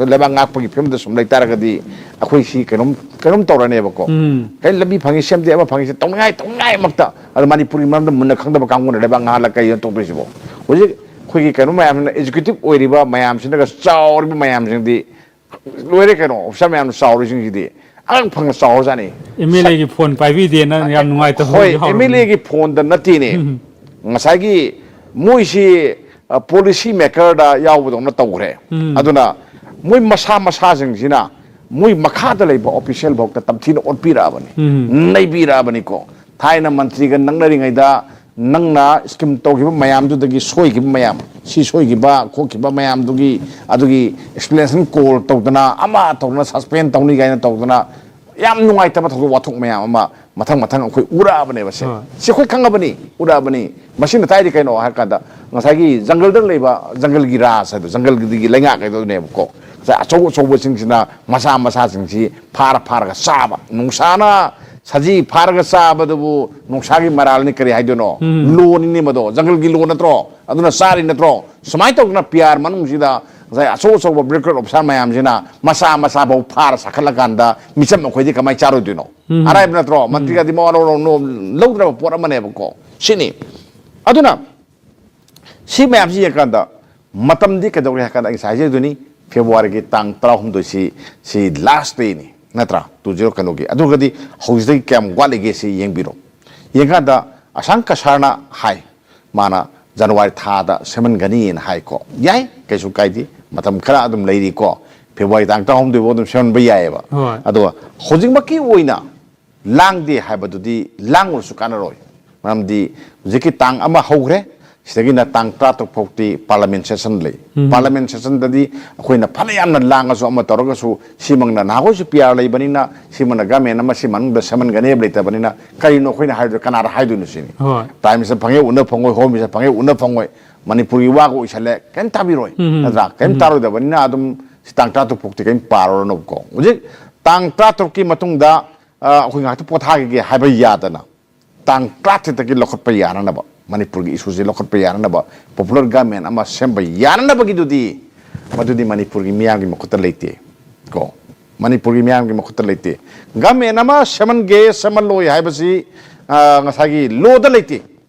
ꯂꯩꯕꯥꯛ ꯉꯥꯛꯄꯒꯤ ꯐꯤꯕꯝꯗ ꯁꯨꯝ ꯂꯩꯇꯥꯔꯒꯗꯤ, ꯑꯩꯈꯣꯏꯁꯤ ꯀꯩꯅꯣꯝ, ꯀꯩꯅꯣꯝ ꯇꯧꯔꯅꯦꯕꯀꯣ꯫ ꯎꯝ꯫ ꯀꯩ ꯂꯝꯕꯤ ꯐꯪꯉꯤ, ꯁꯦꯝꯗꯦ, ꯑꯃ ꯐꯪꯉꯤ, ꯁꯦ ꯇꯧꯅꯤꯡꯉꯥꯏ, ꯇꯧꯅꯤꯡꯉꯥꯏꯃꯛꯇ꯫ ꯑꯗꯣ ꯃꯅꯤꯄꯨꯔꯒꯤ ꯃꯔꯝꯗ ꯃꯨꯟꯅ ꯈꯪꯗꯕ ꯀꯥꯡꯕꯨꯅ ꯂꯩꯕꯥꯛ ꯉꯥꯛꯍꯜꯂꯒ ꯀꯩꯅꯣ ꯇꯧꯗꯣꯏꯁꯤꯕꯣ? ꯍꯧꯖꯤꯛ ꯑꯩꯈꯣꯏꯒꯤ ꯀꯩꯅꯣ ꯃꯌꯥꯝꯁꯤꯅ, ꯑꯦꯛꯖꯤꯀ꯭ꯌꯨꯇꯤꯚ ꯑꯣꯏꯔꯤꯕ ꯃꯌꯥꯝꯁꯤꯅꯒ ꯆꯥꯎꯔꯤꯕ ꯃꯌꯥꯝꯁꯤꯡꯗꯤ, ꯂꯣꯏꯔꯦ ꯀꯩꯅꯣ, ꯑꯣꯐꯤꯁꯥꯔ ꯃꯌꯥꯝꯅ ꯆꯥꯎꯔꯤꯁꯤꯡꯁꯤꯗꯤ ꯑꯉꯛ ꯐꯪꯅ ꯆꯥꯎꯔꯖꯥꯠꯅꯤ꯫ ꯑꯦꯝ ꯑꯦꯜ ꯑꯦꯒꯤ ꯐꯣꯟ ꯄꯥꯏꯕꯤꯗꯦꯅ ꯌꯥꯝ ꯅꯨꯡꯉꯥꯏꯇꯕ ꯍꯣꯏ, ꯌꯥꯎꯔꯕꯅꯤ꯫ ꯑꯦꯝ ꯑꯦꯜ ꯑꯦꯒꯤ ꯐꯣꯟꯗ ꯅꯠꯇꯦꯅꯦ꯫ ꯎꯝ꯫ ꯉꯁꯥꯏꯒꯤ ꯃꯣꯏꯁꯤ ꯄꯣꯂꯤꯁꯤ ꯃꯦꯀꯔꯗ ꯌꯥꯎꯕꯗꯧꯅ ꯇꯧꯈ꯭ꯔꯦ꯫ ꯑꯗꯨꯅ ꯃꯣꯏ ꯃꯁꯥ ꯃꯁꯥꯁꯤꯡꯁꯤꯅ ꯃꯣꯏ ꯃꯈꯥꯗ ꯂꯩꯕ ꯑꯣꯐꯤꯁꯤꯌꯦꯜ ꯐꯥꯎꯗ ꯇꯝꯊꯤꯅ ꯑꯣꯠꯄꯤꯔꯛꯑꯕꯅꯤ, ꯅꯩꯕꯤꯔꯛꯑꯕꯅꯤꯀꯣ꯫ ꯊꯥꯏꯅ ꯃꯟꯇ꯭ꯔꯤꯒ ꯅꯛꯅꯔꯤꯉꯩꯗ ꯅꯪꯅ ꯁ꯭ꯀꯤꯝ ꯇꯧꯈꯤꯕ ꯃꯌꯥꯝꯗꯨꯗꯒꯤ ꯁꯣꯏꯈꯤꯕ ꯃꯌꯥꯝ, ꯁꯤ ꯁꯣꯏꯈꯤꯕ ꯈꯣꯠꯈꯤꯕ ꯃꯌꯥꯝꯗꯨꯒꯤ, ꯑꯗꯨꯒꯤ ꯑꯦꯛꯁꯄ꯭ꯂꯦꯅꯦꯁꯟ ꯀꯣꯜ ꯇꯧꯗꯅ, ꯑꯃ ꯇꯧꯗꯅ, ꯁꯁꯄꯦꯟ ꯇꯧꯅꯤ ꯀꯥꯏꯅ ꯇꯧꯗꯅ, ꯌꯥꯝ ꯅꯨꯡꯉꯥꯏꯇꯕ ꯊꯧꯗꯣꯛ ꯋꯥꯊꯣꯛ ꯃꯌꯥꯝ ꯑꯃ ꯃꯊꯪ ꯃꯊꯪ ꯑꯩꯈꯣꯏ ꯎꯔꯛꯑꯕꯅꯦꯕ꯫ ꯁꯦ, ꯍꯣꯏ꯫ ꯁꯤ ꯑꯩꯈꯣꯏ ꯈꯪꯉꯕꯅꯤ, ꯎꯔꯛꯑꯕꯅꯤ꯫ ꯃꯁꯤꯅ ꯇꯥꯏꯗꯤ ꯀꯩꯅꯣ ꯍꯥꯏꯔ ꯀꯥꯟꯗ, ꯉꯁꯥꯏꯒꯤ ꯖꯪꯒꯜꯗ ꯂꯩꯕ ꯖꯪꯒꯜꯒꯤ ꯔꯥꯖ ꯍꯥꯏꯗꯣ, ꯖꯪꯒꯜꯒꯤꯗꯒꯤ ꯂꯩꯉꯥꯛ ꯍꯥꯏꯗꯣ ꯑꯗꯨꯅꯦꯕꯀꯣ꯫ ꯉꯁꯥꯏ ꯑꯆꯧ ꯑꯆꯧꯕꯁꯤꯡꯁꯤꯅ ꯃꯆꯥ ꯃꯆꯥꯁꯤꯡꯁꯤ ꯐꯥꯔ ꯐꯥꯔꯒ ꯆꯥꯕ, ꯅꯨꯡꯁꯥꯅ ꯁꯖꯤ ꯐꯥꯔꯒ ꯆꯥꯕꯗꯨꯕꯨ ꯅꯨꯡꯁꯥꯒꯤ ꯃꯔꯥꯜꯅꯤ, ꯀꯔꯤ ꯍꯥꯏꯗꯣꯏꯅꯣ? ꯎꯝ꯫ ꯂꯣꯅꯤꯅꯦ ꯃꯗꯣ, ꯖꯪꯒꯜꯒꯤ ꯂꯣ ꯅꯠꯇ꯭ꯔꯣ? ꯑꯗꯨꯅ ꯆꯥꯔꯤ ꯅꯠꯇ꯭ꯔꯣ? ꯁꯨꯃꯥꯏꯅ ꯇꯧꯗꯅ ꯄꯤ ꯑꯥꯔ ꯃꯅꯨꯡꯁꯤꯗ ꯉꯁꯥꯏ ꯑꯆꯧ ꯑꯆꯧꯕ ꯕ꯭ꯌꯨꯔꯣꯀ꯭ꯔꯦꯠ ꯑꯣꯐꯤꯁꯥꯔ ꯃꯌꯥꯝꯁꯤꯅ ꯃꯆꯥ ꯃꯆꯥ ꯐꯥꯎ ꯐꯥꯔ ꯆꯥꯈꯠꯂꯀꯥꯟꯗ ꯃꯤꯆꯝ ꯑꯩꯈꯣꯏꯗꯤ ꯀꯃꯥꯏꯅ ꯆꯥꯔꯣꯏꯗꯣꯏꯅꯣ? ꯎꯝ꯫ ꯑꯔꯥꯏꯕ ꯅꯠꯇ꯭ꯔꯣ? ꯎꯝ꯫ ꯃꯟꯇ꯭ꯔꯤꯒꯗꯤ ꯃꯋꯥ ꯂꯧꯔꯧꯅꯣ, ꯂꯧꯗ꯭ꯔꯕ ꯄꯣꯠ ꯑꯃꯅꯦꯕꯀꯣ꯫ ꯁꯤꯅꯤ꯫ ꯑꯗꯨꯅ ꯁꯤ ꯃꯌꯥꯝꯁꯤ ꯌꯦꯡꯀꯥꯟꯗ ꯃꯇꯝꯗꯤ ꯀꯩꯗꯧꯔꯦ ꯍꯥꯏ ꯀꯥꯟꯗ, ꯑꯩ ꯉꯁꯥꯏ ꯍꯥꯏꯖꯗꯨꯅꯤ, ꯐꯦꯕ꯭ꯔꯨꯋꯥꯔꯤꯒꯤ ꯇꯥꯡ ꯇꯔꯥꯍꯨꯝꯗꯣꯏꯁꯤ, ꯁꯤ ꯂꯥꯁ ꯗꯦꯅꯤ, ꯅꯠꯇ꯭ꯔꯥ? ꯇꯨ ꯖꯤꯔꯣ ꯀꯩꯅꯣꯒꯤ꯫ ꯑꯗꯨꯒꯗꯤ ꯍꯧꯖꯤꯛꯇꯒꯤ ꯀꯌꯥꯝ ꯋꯥꯠꯂꯤꯒꯦ ꯁꯤ ꯌꯦꯡꯕꯤꯔꯣ꯫ ꯌꯦꯡꯀꯥꯟꯗ ꯑꯁꯥꯡ ꯀꯁꯥꯔꯅ ꯍꯥꯏ, ꯃꯥꯅ ꯖꯅꯋꯥꯔꯤ ꯊꯥꯗ ꯁꯦꯝꯍꯟꯒꯅꯤꯅ ꯍꯥꯏꯀꯣ꯫ ꯌꯥꯏ, ꯀꯩꯁꯨ ꯀꯥꯏꯗꯦ, ꯃꯇꯝ ꯈꯔ ꯑꯗꯨꯝ ꯂꯩꯔꯤꯀꯣ꯫ ꯐꯦꯕ꯭ꯔꯨꯋꯥꯔꯤ ꯇꯥꯡ ꯇꯔꯥꯍꯨꯝꯗꯣꯏ ꯐꯥꯎ ꯑꯗꯨꯝ ꯁꯦꯝꯍꯟꯕ ꯌꯥꯏꯑꯕ꯫ ꯍꯣꯏ꯫ ꯑꯗꯨꯒ ꯍꯧꯖꯤꯛꯃꯛꯀꯤ ꯑꯣꯏꯅ ꯂꯥꯡꯗꯦ ꯍꯥꯏꯕꯗꯨꯗꯤ ꯂꯥꯡꯉꯨꯔꯁꯨ ꯀꯥꯟꯅꯔꯣꯏ꯫ ꯃꯔꯝꯗꯤ ꯍꯧꯖꯤꯛꯀꯤ ꯇꯥꯡ ꯑꯃ ꯍꯧꯈ꯭ꯔꯦ, ꯁꯤꯗꯒꯤꯅ ꯇꯥꯡ ꯇꯔꯥꯇꯔꯨꯛ ꯐꯥꯎꯗꯤ ꯄꯥꯔꯂꯤꯌꯥꯃꯦꯟ ꯁꯦꯁꯟ ꯂꯩ꯫ ꯎꯝ꯫ ꯄꯥꯔꯂꯤꯌꯥꯃꯦꯟ ꯁꯦꯁꯟꯗꯗꯤ ꯑꯩꯈꯣꯏꯅ ꯐꯅ ꯌꯥꯝꯅ ꯂꯥꯡꯉꯁꯨ ꯑꯃ ꯇꯧꯔꯒꯁꯨ, ꯁꯤꯃꯛꯅ ꯅꯍꯥꯟꯈꯣꯏꯁꯨ ꯄꯤ ꯑꯥꯔ ꯂꯩꯕꯅꯤꯅ, ꯁꯤꯃꯛꯅ ꯒꯃꯦꯟ ꯑꯃ ꯁꯤ ꯃꯅꯨꯡꯗ ꯁꯦꯝꯍꯟꯒꯅꯤ ꯍꯥꯏꯕ ꯂꯩꯇꯕꯅꯤꯅ, ꯀꯔꯤꯅꯣ ꯑꯩꯈꯣꯏꯅ ꯍꯥꯏꯗꯣꯏ? ꯀꯅꯥꯗ ꯍꯥꯏꯗꯣꯏꯅꯣ ꯁꯤꯅꯤ꯫ ꯍꯣꯏ꯫ ꯄ꯭ꯔꯥꯏꯝ ꯃꯤꯅꯤꯁꯇꯔ ꯐꯪꯉꯦ ꯎꯅ ꯐꯪꯉꯣꯏ, ꯍꯣꯝ ꯃꯤꯅꯤꯁꯇꯔ ꯐꯪꯉꯦ ꯎꯅ ꯐꯪꯉꯣꯏ, ꯃꯅꯤꯄꯨꯔꯒꯤ ꯋꯥꯒ ꯑꯣꯏꯁꯜꯂꯦ, ꯀꯔꯤꯝ ꯇꯥꯕꯤꯔꯣꯏ, ꯎꯝ꯫ ꯅꯠꯇ꯭ꯔꯥ? ꯀꯔꯤꯝ ꯎꯝ꯫ ꯇꯥꯔꯣꯏꯗꯕꯅꯤꯅ ꯑꯗꯨꯝ ꯁꯤ ꯇꯥꯡ ꯇꯔꯥꯇꯔꯨꯛ ꯐꯥꯎꯗꯤ ꯀꯔꯤꯝ ꯄꯥꯔꯨꯔꯅꯨꯕꯀꯣ꯫ ꯍꯧꯖꯤꯛ ꯇꯥꯡ ꯇꯔꯥꯇꯔꯨꯛꯀꯤ ꯃꯇꯨꯡꯗ, ꯑ, ꯑꯩꯈꯣꯏ ꯉꯥꯏꯍꯥꯛꯇ ꯄꯣꯊꯥꯈꯤꯒꯦ ꯍꯥꯏꯕ ꯌꯥꯗꯅ, ꯇꯥꯡ ꯇꯔꯥꯇꯔꯦꯠꯇꯒꯤ ꯂꯧꯈꯠꯄ ꯌꯥꯅꯅꯕ, ꯃꯅꯤꯄꯨꯔꯒꯤ ꯏꯁꯨꯁꯦ ꯂꯧꯈꯠꯄ ꯌꯥꯅꯅꯕ, ꯄꯣꯄꯨꯂꯔ ꯒꯃꯦꯟ ꯑꯃ ꯁꯦꯝꯕ ꯌꯥꯅꯅꯕꯒꯤꯗꯨꯗꯤ, ꯃꯗꯨꯗꯤ ꯃꯅꯤꯄꯨꯔꯒꯤ ꯃꯤꯌꯥꯝꯒꯤ ꯃꯈꯨꯠꯇ ꯂꯩꯇꯦ ꯀꯣ꯫ ꯃꯅꯤꯄꯨꯔꯒꯤ ꯃꯤꯌꯥꯝꯒꯤ ꯃꯈꯨꯠꯇ ꯂꯩꯇꯦ꯫ ꯒꯃꯦꯟ ꯑꯃ ꯁꯦꯝꯍꯟꯒꯦ ꯁꯦꯝꯍꯜꯂꯣꯏ ꯍꯥꯏꯕꯁꯤ, ꯑ, ꯉꯁꯥꯏꯒꯤ ꯂꯣꯗ ꯂꯩꯇꯦ꯫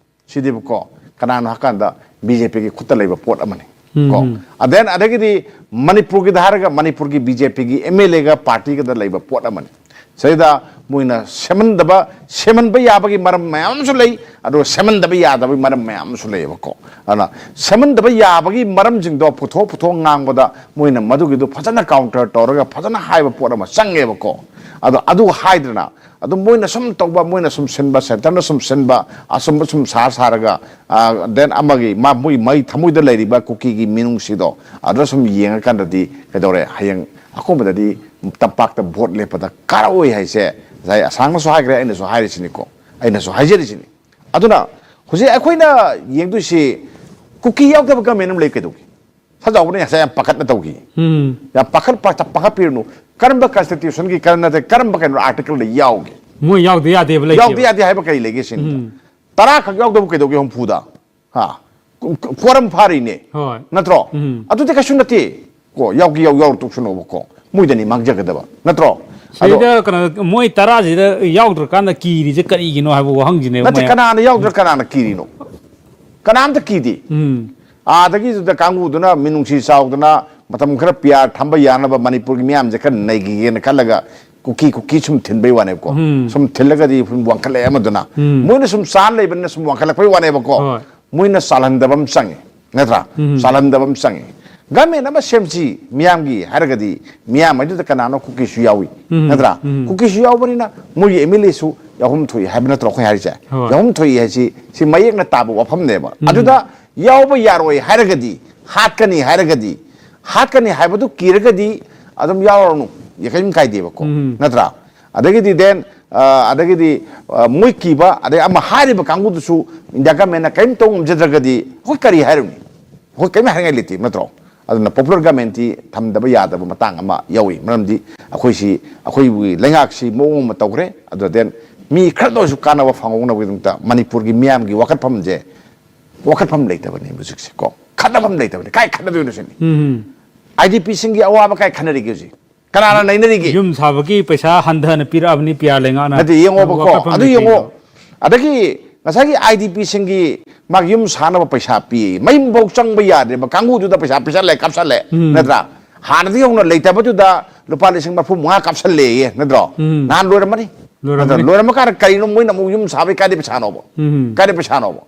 ꯁꯤꯗꯤꯕꯀꯣ, ꯀꯅꯥꯅꯣ ꯍꯥꯏꯀꯥꯟꯗ ꯕꯤ ꯖꯦ ꯄꯤꯒꯤ ꯈꯨꯠꯇ ꯂꯩꯕ ꯄꯣꯠ ꯑꯃꯅꯤ ꯀꯣ꯫ ꯎꯝ꯫ ꯑꯗꯦꯟ ꯑꯗꯒꯤꯗꯤ ꯃꯅꯤꯄꯨꯔꯒꯤꯗ ꯍꯥꯏꯔꯒ ꯃꯅꯤꯄꯨꯔꯒꯤ ꯕꯤ ꯖꯦ ꯄꯤꯒꯤ ꯑꯦꯝ ꯑꯦꯜ ꯑꯦꯒ ꯄꯥꯔꯇꯤꯒꯗ ꯂꯩꯕ ꯄꯣꯠ ꯑꯃꯅꯤ꯫ ꯁꯤꯗꯩꯗ ꯃꯣꯏꯅ ꯁꯦꯝꯍꯟꯗꯕ, ꯁꯦꯝꯍꯟꯕ ꯌꯥꯕꯒꯤ ꯃꯔꯝ ꯃꯌꯥꯝ ꯑꯃꯁꯨ ꯂꯩ, ꯑꯗꯨꯒ ꯁꯦꯝꯍꯟꯗꯕ ꯌꯥꯗꯕꯒꯤ ꯃꯔꯝ ꯃꯌꯥꯝ ꯑꯃꯁꯨ ꯂꯩꯌꯦꯕꯀꯣ꯫ ꯑꯗꯨꯅ ꯁꯦꯝꯍꯟꯗꯕ ꯌꯥꯕꯒꯤ ꯃꯔꯝꯁꯤꯡꯗꯣ ꯄꯨꯊꯣꯛ ꯄꯨꯊꯣꯛ ꯉꯥꯡꯕꯗ ꯃꯣꯏꯅ ꯃꯗꯨꯒꯤꯗꯨ ꯐꯖꯅ counter ꯇꯧꯔꯒ ꯐꯖꯅ ꯍꯥꯏꯕ ꯄꯣꯠ ꯑꯃ ꯆꯪꯉꯦꯕꯀꯣ꯫ ꯑꯗꯣ ꯑꯗꯨ ꯍꯥꯏꯗ꯭ꯔꯅ ꯑꯗꯨꯝ ꯃꯣꯏꯅ ꯁꯨꯝ ꯇꯧꯕ, ꯃꯣꯏꯅ ꯁꯨꯝ ꯁꯤꯟꯕ, centre ꯅ ꯁꯨꯝ ꯁꯤꯟꯕ, ꯑꯆꯨꯝꯕ ꯁꯨꯝ ꯁꯥ ꯁꯥꯔꯒ, ꯑ, then ꯑꯃꯒꯤ ꯃꯥ, ꯃꯣꯏ, ꯃꯩ ꯊꯃꯣꯏꯗ ꯂꯩꯔꯤꯕ ꯀꯨꯀꯤꯒꯤ ꯃꯤꯅꯨꯡꯁꯤꯗꯣ ꯑꯗꯨꯗ ꯁꯨꯝ ꯌꯦꯡꯉꯀꯥꯟꯗꯗꯤ ꯀꯩꯗꯧꯔꯦ? ꯍꯌꯦꯡ ꯑꯀꯣꯟꯕꯗꯗꯤ ꯇꯝꯄꯥꯛꯇ vote ꯂꯦꯞꯄꯗ ꯀꯥꯔꯛꯑꯣꯏ ꯍꯥꯏꯁꯦ ꯉꯁꯥꯏ ꯑꯁꯥꯡꯅꯁꯨ ꯍꯥꯏꯈ꯭ꯔꯦ, ꯑꯩꯅꯁꯨ ꯍꯥꯏꯔꯤꯁꯤꯅꯤꯀꯣ, ꯑꯩꯅꯁꯨ ꯍꯥꯏꯖꯔꯤꯁꯤꯅꯤ꯫ ꯑꯗꯨꯅ ꯍꯧꯖꯤꯛ ꯑꯩꯈꯣꯏꯅ ꯌꯦꯡꯗꯣꯏꯁꯤ ꯀꯨꯀꯤ ꯌꯥꯎꯗꯕ government ꯑꯃ ꯂꯩ ꯀꯩꯗꯧꯒꯦ? ꯁꯟꯖꯥꯎꯕꯅ ꯉꯁꯥꯏ ꯌꯥꯝ ꯄꯥꯈꯠꯅ ꯇꯧꯈꯤ꯫ ꯎꯝ꯫ ꯌꯥꯝ ꯄꯥꯈꯠ ꯄꯥꯈꯠꯄꯤꯔꯨꯅꯨ꯫ ꯀꯔꯝꯕ constitution ꯒꯤ, ꯀꯔꯝ ꯅꯠꯇ꯭ꯔꯒ ꯀꯔꯝꯕ ꯀꯩꯅꯣ article ꯗ ꯌꯥꯎꯒꯦ? ꯃꯣꯏ ꯌꯥꯎꯗ ꯌꯥꯗꯦꯕ ꯂꯩꯇꯦꯕ꯫ ꯌꯥꯎꯗ ꯌꯥꯗꯦ ꯍꯥꯏꯕ ꯀꯔꯤ ꯂꯩꯒꯦ ꯁꯤꯅꯤꯗ? ꯎꯝ꯫ ꯇꯔꯥ ꯈꯛ ꯌꯥꯎꯗꯕ ꯀꯩꯗꯧꯒꯦ ꯍꯨꯝꯐꯨꯗ? ꯍꯥ? ꯀꯣꯔꯝ ꯐꯥꯔꯤꯅꯦ꯫ ꯍꯣꯏ꯫ ꯅꯠꯇ꯭ꯔꯣ? ꯎꯝ꯫ ꯑꯗꯨꯗꯤ ꯀꯩꯁꯨ ꯅꯠꯇꯦ꯫ ꯀꯣ, ꯌꯥꯎꯒꯦ ꯌꯥꯎ-, ꯌꯥꯎꯔ ꯇꯣꯛꯁꯅꯣꯕꯀꯣ꯫ ꯃꯣꯏꯗꯅꯤ ꯃꯥꯡꯖꯒꯗꯕ꯫ ꯅꯠꯇ꯭ꯔꯣ? ꯑꯗꯣ ꯁꯤꯗ ꯀꯩꯅꯣ, ꯃꯣꯏ ꯇꯔꯥꯁꯤꯗ ꯌꯥꯎꯗ꯭ꯔꯀꯥꯟꯗ ꯀꯤꯔꯤꯁꯦ ꯀꯔꯤꯒꯤꯅꯣ ꯍꯥꯏꯕ ꯋꯥꯍꯪꯁꯤꯅꯦꯕ ꯅꯠꯇꯦ, ꯃꯌꯥꯝ꯫ ꯀꯅꯥꯅ ꯌꯥꯎꯗ꯭ꯔ ꯀꯅꯥꯅ ꯀꯤꯔꯤꯅꯣ? ꯀꯅꯥꯝꯇ ꯀꯤꯗꯦ꯫ ꯎꯝ꯫ ꯑꯥꯗꯒꯤꯗꯨꯗ ꯀꯥꯡꯕꯨꯗꯨꯅ ꯃꯤꯅꯨꯡꯁꯤ ꯆꯥꯎꯗꯅ ꯃꯇꯝ ꯈꯔ ꯄꯤ ꯑꯥꯔ ꯊꯝꯕ ꯌꯥꯅꯕ ꯃꯅꯤꯄꯨꯔꯒꯤ ꯃꯤꯌꯥꯝꯁꯦ ꯈꯔ ꯅꯩꯈꯤꯒꯦꯅ ꯈꯜꯂꯒ ꯀꯨꯀꯤ, ꯀꯨꯀꯤ ꯁꯨꯝ ꯊꯤꯟꯕꯩ ꯋꯥꯅꯦꯕꯀꯣ꯫ ꯎꯝ꯫ ꯁꯨꯝ ꯊꯤꯜꯂꯒꯗꯤ ꯁꯨꯝ ꯋꯥꯡꯈꯠꯂꯛꯑꯦ ꯑꯃꯗꯨꯅ꯫ ꯎꯝ꯫ ꯃꯣꯏꯅ ꯁꯨꯝ ꯆꯥ ꯂꯩꯕꯅꯤꯅ ꯁꯨꯝ ꯋꯥꯡꯈꯠꯂꯛꯄꯩ ꯋꯥꯅꯦꯕꯀꯣ꯫ ꯍꯣꯏ꯫ ꯃꯣꯏꯅ ꯆꯥꯜꯍꯟꯗꯕ ꯑꯃ ꯆꯪꯉꯦ, ꯅꯠꯇ꯭ꯔꯥ? ꯎꯝ꯫ ꯆꯥꯜꯍꯟꯗꯕ ꯑꯃ ꯆꯪꯉꯦ꯫ Government ꯑꯃ ꯁꯦꯝꯁꯤ ꯃꯤꯌꯥꯝꯒꯤ ꯍꯥꯏꯔꯒꯗꯤ, ꯃꯤꯌꯥꯝ ꯍꯥꯏꯗꯨꯗ ꯀꯅꯥꯅꯣ ꯀꯨꯀꯤꯁꯨ ꯌꯥꯎꯏ, ꯎꯝ꯫ ꯅꯠꯇ꯭ꯔꯥ? ꯎꯝ꯫ ꯀꯨꯀꯤꯁꯨ ꯌꯥꯎꯕꯅꯤꯅ ꯃꯣꯏꯒꯤ M L A ꯁꯨ ꯌꯥꯎꯐꯝ ꯊꯣꯛꯏ ꯍꯥꯏꯕ ꯅꯠꯇ꯭ꯔꯣ ꯑꯩꯈꯣꯏ ꯍꯥꯏꯔꯤꯁꯦ? ꯍꯣꯏ꯫ ꯌꯥꯎꯐꯝ ꯊꯣꯛꯏ ꯍꯥꯏꯁꯤ ꯁꯤ ꯃꯌꯦꯛꯅ ꯇꯥꯕ ꯋꯥꯐꯝꯅꯦꯕ꯫ ꯎꯝ꯫ ꯑꯗꯨꯗ ꯌꯥꯎꯕ ꯌꯥꯔꯣꯏ ꯍꯥꯏꯔꯒꯗꯤ, ꯍꯥꯠꯀꯅꯤ ꯍꯥꯏꯔꯒꯗꯤ, ꯍꯥꯠꯀꯅꯤ ꯍꯥꯏꯕꯗꯨ ꯀꯤꯔꯒꯗꯤ ꯑꯗꯨꯝ ꯌꯥꯎꯔꯅꯨ, ꯀꯔꯤꯝ ꯀꯥꯏꯗꯦꯕꯀꯣ, ꯎꯝ꯫ ꯅꯠꯇ꯭ꯔꯥ? ꯑꯗꯒꯤꯗꯤ then, ꯑ, ꯑꯗꯒꯤꯗꯤ, ꯑ, ꯃꯣꯏ ꯀꯤꯕ, ꯑꯗꯩ ꯑꯃ ꯍꯥꯏꯔꯤꯕ ꯀꯥꯡꯕꯨꯗꯨꯁꯨ India government ꯅ ꯀꯔꯤꯝ ꯇꯧ ꯉꯝꯖꯗ꯭ꯔꯒꯗꯤ ꯑꯩꯈꯣꯏ ꯀꯔꯤ ꯍꯥꯏꯔꯨꯅꯤ? ꯑꯩꯈꯣꯏ ꯀꯔꯤꯝ ꯍꯥꯏꯅꯤꯡꯉꯥꯏ ꯂꯩꯇꯦ, ꯅꯠꯇ꯭ꯔꯣ? ꯑꯗꯨꯅ popular government ꯇꯤ ꯊꯝꯗꯕ ꯌꯥꯗꯕ ꯃꯇꯥꯡ ꯑꯃ ꯌꯥꯎꯏ꯫ ꯃꯔꯝꯗꯤ ꯑꯩꯈꯣꯏꯁꯤ, ꯑꯩꯈꯣꯏꯒꯤ ꯂꯩꯉꯥꯛꯁꯤ ꯃꯑꯣꯡ ꯑꯃ ꯇꯧꯈ꯭ꯔꯦ꯫ ꯑꯗꯨꯗ then ꯃꯤ ꯈꯔꯗ ꯑꯣꯏꯔꯁꯨ ꯀꯥꯟꯅꯕ ꯐꯪꯍꯧꯅꯕꯒꯤꯗꯃꯛꯇ ꯃꯅꯤꯄꯨꯔꯒꯤ ꯃꯤꯌꯥꯝꯒꯤ ꯋꯥꯀꯠꯐꯝꯁꯦ, ꯋꯥꯀꯠꯐꯝ ꯂꯩꯇꯕꯅꯤ ꯍꯧꯖꯤꯛꯁꯦ ꯀꯣ꯫ ꯈꯠꯅꯐꯝ ꯂꯩꯇꯕꯅꯤ꯫ ꯀꯥꯏ ꯈꯠꯅꯗꯣꯏꯅꯣ ꯁꯤꯅꯤ? ꯎꯝ꯫ I D P ꯁꯤꯡꯒꯤ ꯑꯋꯥꯕ ꯀꯥꯏ ꯈꯠꯅꯔꯤꯒꯦ ꯍꯧꯖꯤꯛ? ꯀꯅꯥꯅ ꯅꯩꯅꯔꯤꯒꯦ? ꯌꯨꯝ ꯁꯥꯕꯒꯤ ꯄꯩꯁꯥ ꯍꯟꯊꯅ ꯄꯤꯔꯛꯑꯕꯅꯤ ꯄꯤ ꯑꯥꯔ ꯂꯩꯉꯥꯛꯅ꯫ ꯅꯠꯇꯦ, ꯌꯦꯡꯉꯣꯕꯀꯣ꯫ ꯋꯥꯀꯠꯐꯝ ꯑꯗꯨ ꯂꯩꯇꯦ꯫ ꯌꯦꯡꯉꯣ꯫ ꯑꯗꯒꯤ ꯉꯁꯥꯏꯒꯤ I D P ꯁꯤꯡꯒꯤ ꯃꯥꯒꯤ ꯌꯨꯝ ꯁꯥꯅꯕ ꯄꯩꯁꯥ ꯄꯤ꯫ ꯃꯌꯨꯝꯐꯧ ꯆꯪꯕ ꯌꯥꯗ꯭ꯔꯤꯕ ꯀꯥꯡꯕꯨꯗꯨꯗ ꯄꯩꯁꯥ ꯄꯤꯁꯜꯂꯦ, ꯀꯥꯞꯁꯜꯂꯦ꯫ ꯎꯝ꯫ ꯅꯠꯇ꯭ꯔꯥ? ꯍꯥꯟꯅꯗꯒꯤ ꯍꯧꯅ ꯂꯩꯇꯕꯗꯨꯗ ꯂꯨꯄꯥ ꯂꯤꯁꯤꯡ ꯃꯔꯤꯐꯨ ꯃꯉꯥ ꯀꯥꯞꯁꯜꯂꯦꯌꯦ, ꯅꯠꯇ꯭ꯔꯣ? ꯎꯝ꯫ ꯅꯍꯥꯟ ꯂꯣꯏꯔꯝꯃꯅꯤ꯫ ꯂꯣꯏꯔꯝꯃꯅꯤ꯫ ꯅꯠꯇ꯭ꯔ ꯂꯣꯏꯔꯝꯃ ꯀꯥꯟꯗ ꯀꯔꯤꯅꯣ ꯃꯣꯏꯅ ꯑꯃꯨꯛ ꯌꯨꯝ ꯁꯥꯕꯩ ꯀꯥꯏꯗꯩ ꯄꯩꯁꯥꯅꯣꯕ? ꯎꯝ꯫ ꯀꯥꯏꯗꯩ ꯄꯩꯁꯥꯅꯣꯕ?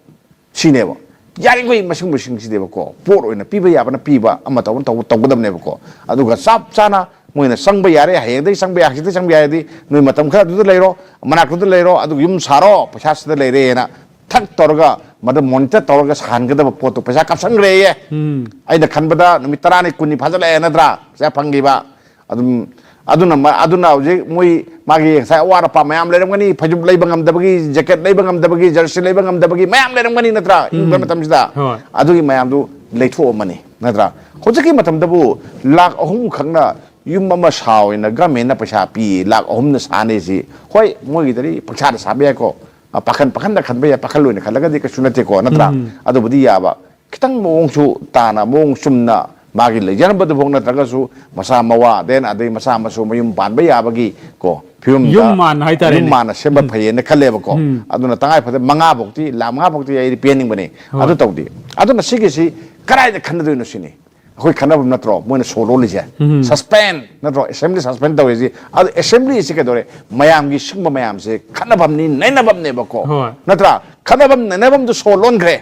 ꯁꯤꯅꯦꯕ꯫ ꯌꯥꯔꯤꯈꯣꯏ ꯃꯁꯤꯒꯨꯝꯕꯁꯤꯡꯁꯤꯗꯤꯕꯀꯣ, ꯄꯣꯠ ꯑꯣꯏꯅ ꯄꯤꯕ ꯌꯥꯕꯅ ꯄꯤꯕ, ꯑꯃ ꯇꯧꯕꯅ ꯇꯧꯕ ꯇꯧꯒꯗꯕꯅꯦꯕꯀꯣ꯫ ꯑꯗꯨꯒ ꯆꯞ ꯆꯥꯅ ꯃꯣꯏꯅ ꯆꯪꯕ ꯌꯥꯔꯦ, ꯍꯌꯦꯡꯗꯒꯤ ꯆꯪꯕ ꯌꯥꯏ, ꯍꯪꯆꯤꯠꯇꯒꯤ ꯆꯪꯕ ꯌꯥꯏ ꯍꯥꯏꯔꯗꯤ ꯅꯣꯏ ꯃꯇꯝ ꯈꯔ ꯑꯗꯨꯗ ꯂꯩꯔꯣ, ꯃꯅꯥꯛꯇꯨꯗ ꯂꯩꯔꯣ, ꯑꯗꯨꯒ ꯌꯨꯝ ꯁꯥꯔꯣ, ꯄꯩꯁꯥ ꯁꯤꯗ ꯂꯩꯔꯦꯅ ꯊꯛ ꯇꯧꯔꯒ ꯃꯗꯨ monitor ꯇꯧꯔꯒ ꯁꯥꯍꯟꯒꯗꯕ ꯄꯣꯠꯇꯣ ꯄꯩꯁꯥ ꯀꯥꯞꯁꯟꯈ꯭ꯔꯦꯌꯦ꯫ ꯎꯝ꯫ ꯑꯩꯅ ꯈꯟꯕꯗ ꯅꯨꯃꯤꯠ ꯇꯔꯥꯅꯤ ꯀꯨꯟꯅꯤ ꯐꯥꯖꯤꯜꯂꯛꯑꯦ ꯅꯠꯇ꯭ꯔꯥ? ꯄꯩꯁꯥ ꯐꯪꯈꯤꯕ꯫ ꯑꯗꯨꯝ ꯑꯗꯨꯅ ꯃ-, ꯑꯗꯨꯅ ꯍꯧꯖꯤꯛ ꯃꯣꯏ ꯃꯥꯒꯤ ꯉꯁꯥꯏ ꯑꯋꯥꯠ ꯑꯄꯥ ꯃꯌꯥꯝ ꯂꯩꯔꯝꯒꯅꯤ, ꯐꯩꯖꯨꯞ ꯂꯩꯕ ꯉꯝꯗꯕꯒꯤ, jacket ꯂꯩꯕ ꯉꯝꯗꯕꯒꯤ, jersey ꯂꯩꯕ ꯉꯝꯗꯕꯒꯤ ꯃꯌꯥꯝ ꯂꯩꯔꯝꯒꯅꯤ ꯅꯠꯇ꯭ꯔꯥ? ꯏꯪꯕ ꯎꯝ꯫ ꯃꯇꯝꯁꯤꯗ ꯍꯣꯏ꯫ ꯑꯗꯨꯒꯤ ꯃꯌꯥꯝꯗꯨ ꯂꯩꯊꯣꯛꯑꯝꯃꯅꯤ ꯅꯠꯇ꯭ꯔꯥ? ꯍꯧꯖꯤꯛꯀꯤ ꯃꯇꯝꯗꯕꯨ ꯂꯥꯛ ꯑꯍꯨꯝ ꯈꯛꯅ ꯌꯨꯝ ꯑꯃ ꯁꯥꯎ ꯍꯥꯏꯅ government ꯅ ꯄꯩꯁꯥ ꯄꯤ, ꯂꯥꯛ ꯑꯍꯨꯝꯅ ꯁꯥꯅꯤ ꯁꯤ꯫ ꯍꯣꯏ, ꯃꯣꯏꯒꯤꯗꯗꯤ ꯄꯪꯁꯥꯗ ꯁꯥꯕ ꯌꯥꯏꯀꯣ꯫ ꯑ, ꯄꯥꯈꯟ, ꯄꯥꯈꯟꯗ ꯈꯟꯕ ꯌꯥꯏ, ꯄꯥꯈꯜ ꯑꯣꯏꯅ ꯈꯜꯂꯒꯗꯤ ꯀꯩꯁꯨ ꯅꯠꯇꯦꯀꯣ, ꯅꯠꯇ꯭ꯔꯥ? ꯎꯝ꯫ ꯑꯗꯨꯕꯨꯗꯤ ꯌꯥꯕ꯫ ꯈꯤꯇꯪ ꯃꯑꯣꯡꯁꯨ ꯇꯥꯅ, ꯃꯑꯣꯡ ꯆꯨꯝꯅ ꯃꯥꯒꯤ ꯂꯩꯖꯔꯝꯕꯗꯨꯐꯥꯎ ꯅꯠꯇ꯭ꯔꯒꯁꯨ ꯃꯆꯥ ꯃꯋꯥ, then ꯑꯗꯩ ꯃꯆꯥ ꯃꯁꯨ ꯃꯌꯨꯝ ꯄꯥꯟꯕ ꯌꯥꯕꯒꯤ ꯀꯣ, ꯐꯤꯕꯝꯗ ꯌꯨꯝ ꯃꯥꯟ ꯍꯥꯏꯇꯥꯔꯦꯅꯦ꯫ ꯌꯨꯝ ꯃꯥꯟꯅ ꯁꯦꯝꯕ ꯎꯝ꯫ ꯐꯩꯌꯦꯅ ꯈꯜꯂꯦꯕꯀꯣ꯫ ꯎꯝ꯫ ꯑꯗꯨꯅ ꯇꯉꯥꯏ ꯐꯗꯦ ꯃꯉꯥ ꯐꯥꯎꯇꯤ, ꯂꯥꯛ ꯃꯉꯥ ꯐꯥꯎꯇꯤ ꯑꯩꯗꯤ ꯄꯤꯍꯟꯅꯤꯡꯕꯅꯤ꯫ ꯍꯣꯏ꯫ ꯑꯗꯨ ꯇꯧꯗꯦ꯫ ꯑꯗꯨꯅ ꯁꯤꯒꯤꯁꯤ ꯀꯗꯥꯏꯗ ꯈꯟꯅꯗꯣꯏꯅꯣ ꯁꯤꯅꯤ꯫ ꯑꯩꯈꯣꯏ ꯈꯟꯅꯐꯝ ꯅꯠꯇ꯭ꯔꯣ ꯃꯣꯏꯅ ꯁꯣ ꯂꯣꯜꯂꯤꯁꯦ? ꯎꯝ꯫ Suspend ꯅꯠꯇ꯭ꯔꯣ? Assembly suspend ꯇꯧꯔꯤꯁꯤ꯫ ꯑꯗꯨ assembly ꯁꯤ ꯀꯩꯗꯧꯔꯦ? ꯃꯌꯥꯝꯒꯤ ꯁꯤꯒꯨꯝꯕ ꯃꯌꯥꯝꯁꯦ ꯈꯟꯅꯐꯝꯅꯤ, ꯅꯩꯅꯐꯝꯅꯦꯕꯀꯣ꯫ ꯍꯣꯏ꯫ ꯅꯠꯇ꯭ꯔꯥ? ꯈꯟꯅꯐꯝ ꯅꯩꯅꯐꯝꯗꯨ ꯁꯣ ꯂꯣꯟꯈ꯭ꯔꯦ꯫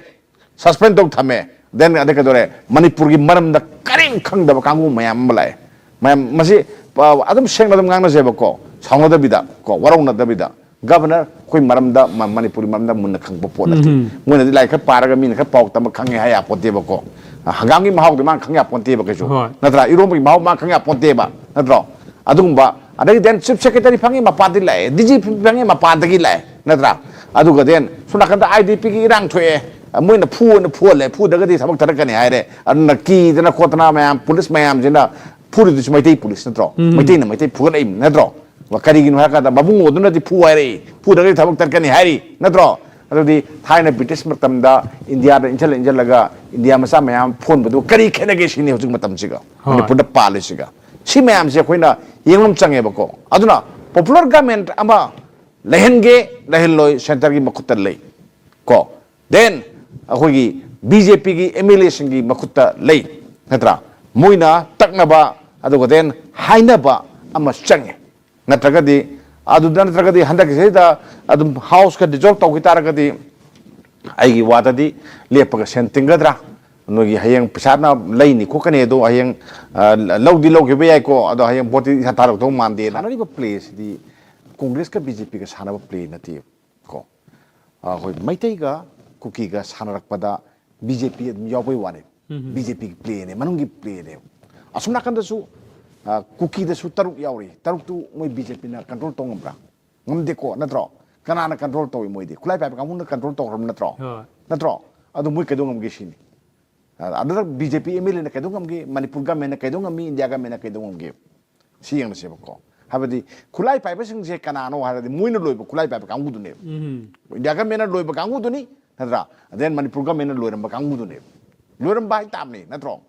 Suspend ꯇꯧ ꯊꯝꯃꯦ꯫ Then ꯑꯗꯩ ꯀꯩꯗꯧꯔꯦ? ꯃꯅꯤꯄꯨꯔꯒꯤ ꯃꯔꯝꯗ ꯀꯔꯤꯝ ꯈꯪꯗꯕ ꯀꯥꯡꯕꯨ ꯃꯌꯥꯝ ꯑꯃ ꯂꯥꯛꯑꯦ꯫ ꯃꯌꯥꯝ ꯃꯁꯤ, ꯑ, ꯑꯗꯨꯝ ꯁꯦꯡꯅ ꯑꯗꯨꯝ ꯉꯥꯡꯅꯁꯦꯕꯀꯣ, ꯁꯥꯎꯅꯗꯕꯤꯗ ꯀꯣ, ꯋꯥꯔꯧꯅꯗꯕꯤꯗ꯫ Governor ꯑꯩꯈꯣꯏ ꯃꯔꯝꯗ, ꯃ-, ꯃꯅꯤꯄꯨꯔꯒꯤ ꯃꯔꯝꯗ ꯃꯨꯟꯅ ꯈꯪꯕ ꯄꯣꯠ ꯅꯠꯇꯦ꯫ ꯎꯝ꯫ ꯃꯣꯏꯅꯗꯤ ꯂꯥꯏꯔꯤꯛ ꯈꯔ ꯄꯥꯔꯒ ꯃꯤꯅ ꯈꯔ ꯄꯥꯎ ꯇꯝꯕ ꯈꯪꯉꯦ ꯍꯥꯏ ꯌꯥꯄꯣꯠꯇꯦꯕꯀꯣ꯫ ꯑ, ꯍꯪꯒꯥꯝꯒꯤ ꯃꯍꯥꯎꯗꯤ ꯃꯥꯅ ꯈꯪ ꯌꯥꯄꯣꯟꯇꯦꯕ ꯀꯩꯁꯨ꯫ ꯍꯣꯏ꯫ ꯅꯠꯇ꯭ꯔꯥ? ꯏꯔꯣꯝꯕꯒꯤ ꯃꯍꯥꯎ ꯃꯥꯅ ꯈꯪ ꯌꯥꯄꯣꯟꯇꯦꯕ꯫ ꯅꯠꯇ꯭ꯔꯣ? ꯑꯗꯨꯒꯨꯝꯕ, ꯑꯗꯒꯤ then Chief Secretary ꯐꯪꯉꯤ ꯃꯄꯥꯟꯗꯒꯤ ꯂꯥꯛꯑꯦ, D G P ꯐꯪꯉꯤ ꯃꯄꯥꯟꯗꯒꯤ ꯂꯥꯛꯑꯦ꯫ ꯅꯠꯇ꯭ꯔꯥ? ꯑꯗꯨꯒ then ꯁꯣꯝ ꯅꯥꯀꯟꯗ I D P ꯒꯤ ꯏꯔꯥꯡ ꯊꯣꯛꯑꯦ, ꯃꯣꯏꯅ ꯐꯨꯑꯣꯅ ꯐꯨꯍꯜꯂꯦ, ꯐꯨꯗ꯭ꯔꯒꯗꯤ ꯊꯕꯛ ꯊꯥꯗꯔꯛꯀꯅꯤ ꯍꯥꯏꯔꯦ꯫ ꯑꯗꯨꯅ ꯀꯤꯗꯅ ꯈꯣꯠꯇꯅ ꯃꯌꯥꯝ, ꯄꯨꯂꯤꯁ ꯃꯌꯥꯝꯁꯤꯅ ꯐꯨꯔꯤꯗꯨꯁꯨ ꯃꯩꯇꯩ ꯄꯨꯂꯤꯁ ꯅꯠꯇ꯭ꯔꯣ? ꯎꯝ꯫ ꯃꯩꯇꯩꯅ ꯃꯩꯇꯩ ꯐꯨꯒꯠꯂꯛꯏꯕꯅꯤ ꯅꯠꯇ꯭ꯔꯣ? ꯀꯔꯤꯒꯤꯅꯣ ꯍꯥꯏꯔ ꯀꯥꯟꯗ ꯃꯕꯨꯡꯉꯣꯗꯨꯅꯗꯤ ꯐꯨ ꯍꯥꯏꯔꯛꯏ, ꯐꯨꯗ꯭ꯔꯒꯗꯤ ꯊꯕꯛ ꯇꯠꯀꯅꯤ ꯍꯥꯏꯔꯤ ꯅꯠꯇ꯭ꯔꯣ? ꯑꯗꯨꯗꯤ ꯊꯥꯏꯅ ꯕ꯭ꯔꯤꯇꯤꯁ ꯃꯇꯝꯗ ꯏꯟꯗꯤꯌꯥꯗ ꯏꯟꯁꯤꯜꯂ ꯏꯟꯁꯤꯜꯂꯒ ꯏꯟꯗꯤꯌꯥ ꯃꯆꯥ ꯃꯌꯥꯝ ꯐꯨꯍꯟꯕꯗꯨ ꯀꯔꯤ ꯈꯦꯠꯅꯒꯦ ꯁꯤꯅꯤ ꯍꯧꯖꯤꯛ ꯃꯇꯝꯁꯤꯒ ꯍꯣꯏ꯫ ꯃꯅꯤꯄꯨꯔꯗ ꯄꯥꯜꯂꯤꯁꯤꯒ꯫ ꯁꯤ ꯃꯌꯥꯝꯁꯦ ꯑꯩꯈꯣꯏꯅ ꯌꯦꯡꯕ ꯑꯃ ꯆꯪꯉꯦꯕꯀꯣ꯫ ꯑꯗꯨꯅ popular government ꯑꯃ ꯂꯩꯍꯟꯒꯦ ꯂꯩꯍꯜꯂꯣꯏ centre ꯒꯤ ꯃꯈꯨꯠꯇ ꯂꯩ ꯀꯣ꯫ Then ꯑꯩꯈꯣꯏꯒꯤ B J P ꯒꯤ M L A ꯁꯤꯡꯒꯤ ꯃꯈꯨꯠꯇ ꯂꯩ ꯅꯠꯇ꯭ꯔꯥ? ꯃꯣꯏꯅ ꯇꯛꯅꯕ ꯑꯗꯨꯒ then ꯍꯥꯏꯅꯕ ꯑꯃ ꯆꯪꯉꯦ꯫ ꯅꯠꯇ꯭ꯔꯒꯗꯤ ꯑꯗꯨꯗ ꯅꯠꯇ꯭ꯔꯒꯗꯤ ꯍꯟꯗꯛꯀꯤꯁꯤꯗ ꯑꯗꯨꯝ ꯍꯥꯎꯁꯀ ꯗꯤꯖꯣꯜꯕ ꯇꯧꯈꯤ ꯇꯥꯔꯒꯗꯤ, ꯑꯩꯒꯤ ꯋꯥꯗꯗꯤ, ꯂꯦꯞꯄꯒ ꯁꯦꯟ ꯇꯤꯡꯒꯗ꯭ꯔꯥ? ꯅꯣꯏꯒꯤ ꯍꯌꯦꯡ ꯄꯩꯁꯥꯅ ꯂꯩꯅꯤ ꯈꯣꯠꯀꯅꯤ ꯑꯗꯣ ꯍꯌꯦꯡ, ꯑ, ꯂꯧꯗꯤ ꯂꯧꯈꯤꯕ ꯌꯥꯏꯀꯣ, ꯑꯗꯣ ꯍꯌꯦꯡ ꯚꯣꯠꯇꯤ ꯏꯁꯥ ꯊꯥꯔꯛꯇꯧ ꯃꯥꯟꯗꯦꯅ꯫ ꯁꯥꯟꯅꯔꯤꯕ ꯄ꯭ꯂꯦꯁꯤꯗꯤ ꯀꯣꯡꯒ꯭ꯔꯦꯁꯀ ꯕꯤ ꯖꯦ ꯄꯤꯒ ꯁꯥꯟꯅꯕ ꯄ꯭ꯂꯦ ꯅꯠꯇꯦ꯫ ꯀꯣ, ꯑ, ꯑꯩꯈꯣꯏ ꯃꯩꯇꯩꯒ ꯀꯨꯀꯤꯒ ꯁꯥꯟꯅꯔꯛꯄꯗ ꯕꯤ ꯖꯦ ꯄꯤ ꯑꯗꯨꯝ ꯌꯥꯎꯕꯩ ꯋꯥꯅꯦ꯫ ꯎꯝ꯫ ꯕꯤ ꯖꯦ ꯄꯤꯒꯤ ꯄ꯭ꯂꯦꯅꯦ, ꯃꯅꯨꯡꯒꯤ ꯄ꯭ꯂꯦꯅꯦ꯫ ꯑꯁꯣꯝ ꯅꯥꯀꯟꯗꯁꯨ, ꯑ, ꯀꯨꯀꯤꯗꯁꯨ ꯇꯔꯨꯛ ꯌꯥꯎꯔꯤ, ꯇꯔꯨꯛꯇꯨ ꯃꯣꯏ ꯕꯤ ꯖꯦ ꯄꯤꯅ ꯀꯟꯇ꯭ꯔꯣꯜ ꯇꯧ ꯉꯝꯕ꯭ꯔꯥ? ꯉꯝꯗꯦꯀꯣ, ꯅꯠꯇ꯭ꯔꯣ? ꯀꯅꯥꯅ ꯀꯟꯇ꯭ꯔꯣꯜ ꯇꯧꯏ? ꯃꯣꯏꯗꯤ ꯈꯨꯠꯂꯥꯏ ꯄꯥꯏꯕ ꯀꯥꯡꯕꯨꯅ ꯀꯟꯇ꯭ꯔꯣꯜ ꯇꯧꯈ꯭ꯔꯕ ꯅꯠꯇ꯭ꯔꯣ? ꯍꯣꯏ꯫ ꯅꯠꯇ꯭ꯔꯣ? ꯑꯗꯨ ꯃꯣꯏ ꯀꯩꯗꯧ ꯉꯝꯒꯦ ꯁꯤꯅꯤ꯫ ꯑꯗꯨꯗ B J P M L ꯑꯦꯅ ꯀꯩꯗꯧ ꯉꯝꯒꯦ? ꯃꯅꯤꯄꯨꯔ ꯒꯃꯦꯟꯅ ꯀꯩꯗꯧ ꯉꯝꯃꯤ? ꯏꯟꯗꯤꯌꯥ ꯒꯃꯦꯟꯅ ꯀꯩꯗꯧ ꯉꯝꯒꯦ? ꯁꯤ ꯌꯦꯡꯅꯁꯦꯕꯀꯣ꯫ ꯍꯥꯏꯕꯗꯤ ꯈꯨꯠꯂꯥꯏ ꯄꯥꯏꯕꯁꯤꯡꯁꯦ ꯀꯅꯥꯅꯣ ꯍꯥꯏꯔꯗꯤ ꯃꯣꯏꯅ ꯂꯣꯏꯕ ꯈꯨꯠꯂꯥꯏ ꯄꯥꯏꯕ ꯀꯥꯡꯕꯨꯗꯨꯅꯦꯕ꯫ ꯎꯝ꯫ ꯏꯟꯗꯤꯌꯥ ꯒꯃꯦꯟꯅ ꯂꯣꯏꯕ ꯀꯥꯡꯕꯨꯗꯨꯅꯤ, ꯅꯠꯇ꯭ꯔꯥ? ꯑꯗꯦꯟ ꯃꯅꯤꯄꯨꯔ ꯒꯃꯦꯟꯅ ꯂꯣꯏꯔꯝꯕ ꯀꯥꯡꯕꯨꯗꯨꯅꯦꯕ꯫ ꯂꯣꯏꯔꯝꯕ ꯍꯥꯏꯇꯥꯕꯅꯤ, ꯅꯠꯇ꯭ꯔꯣ?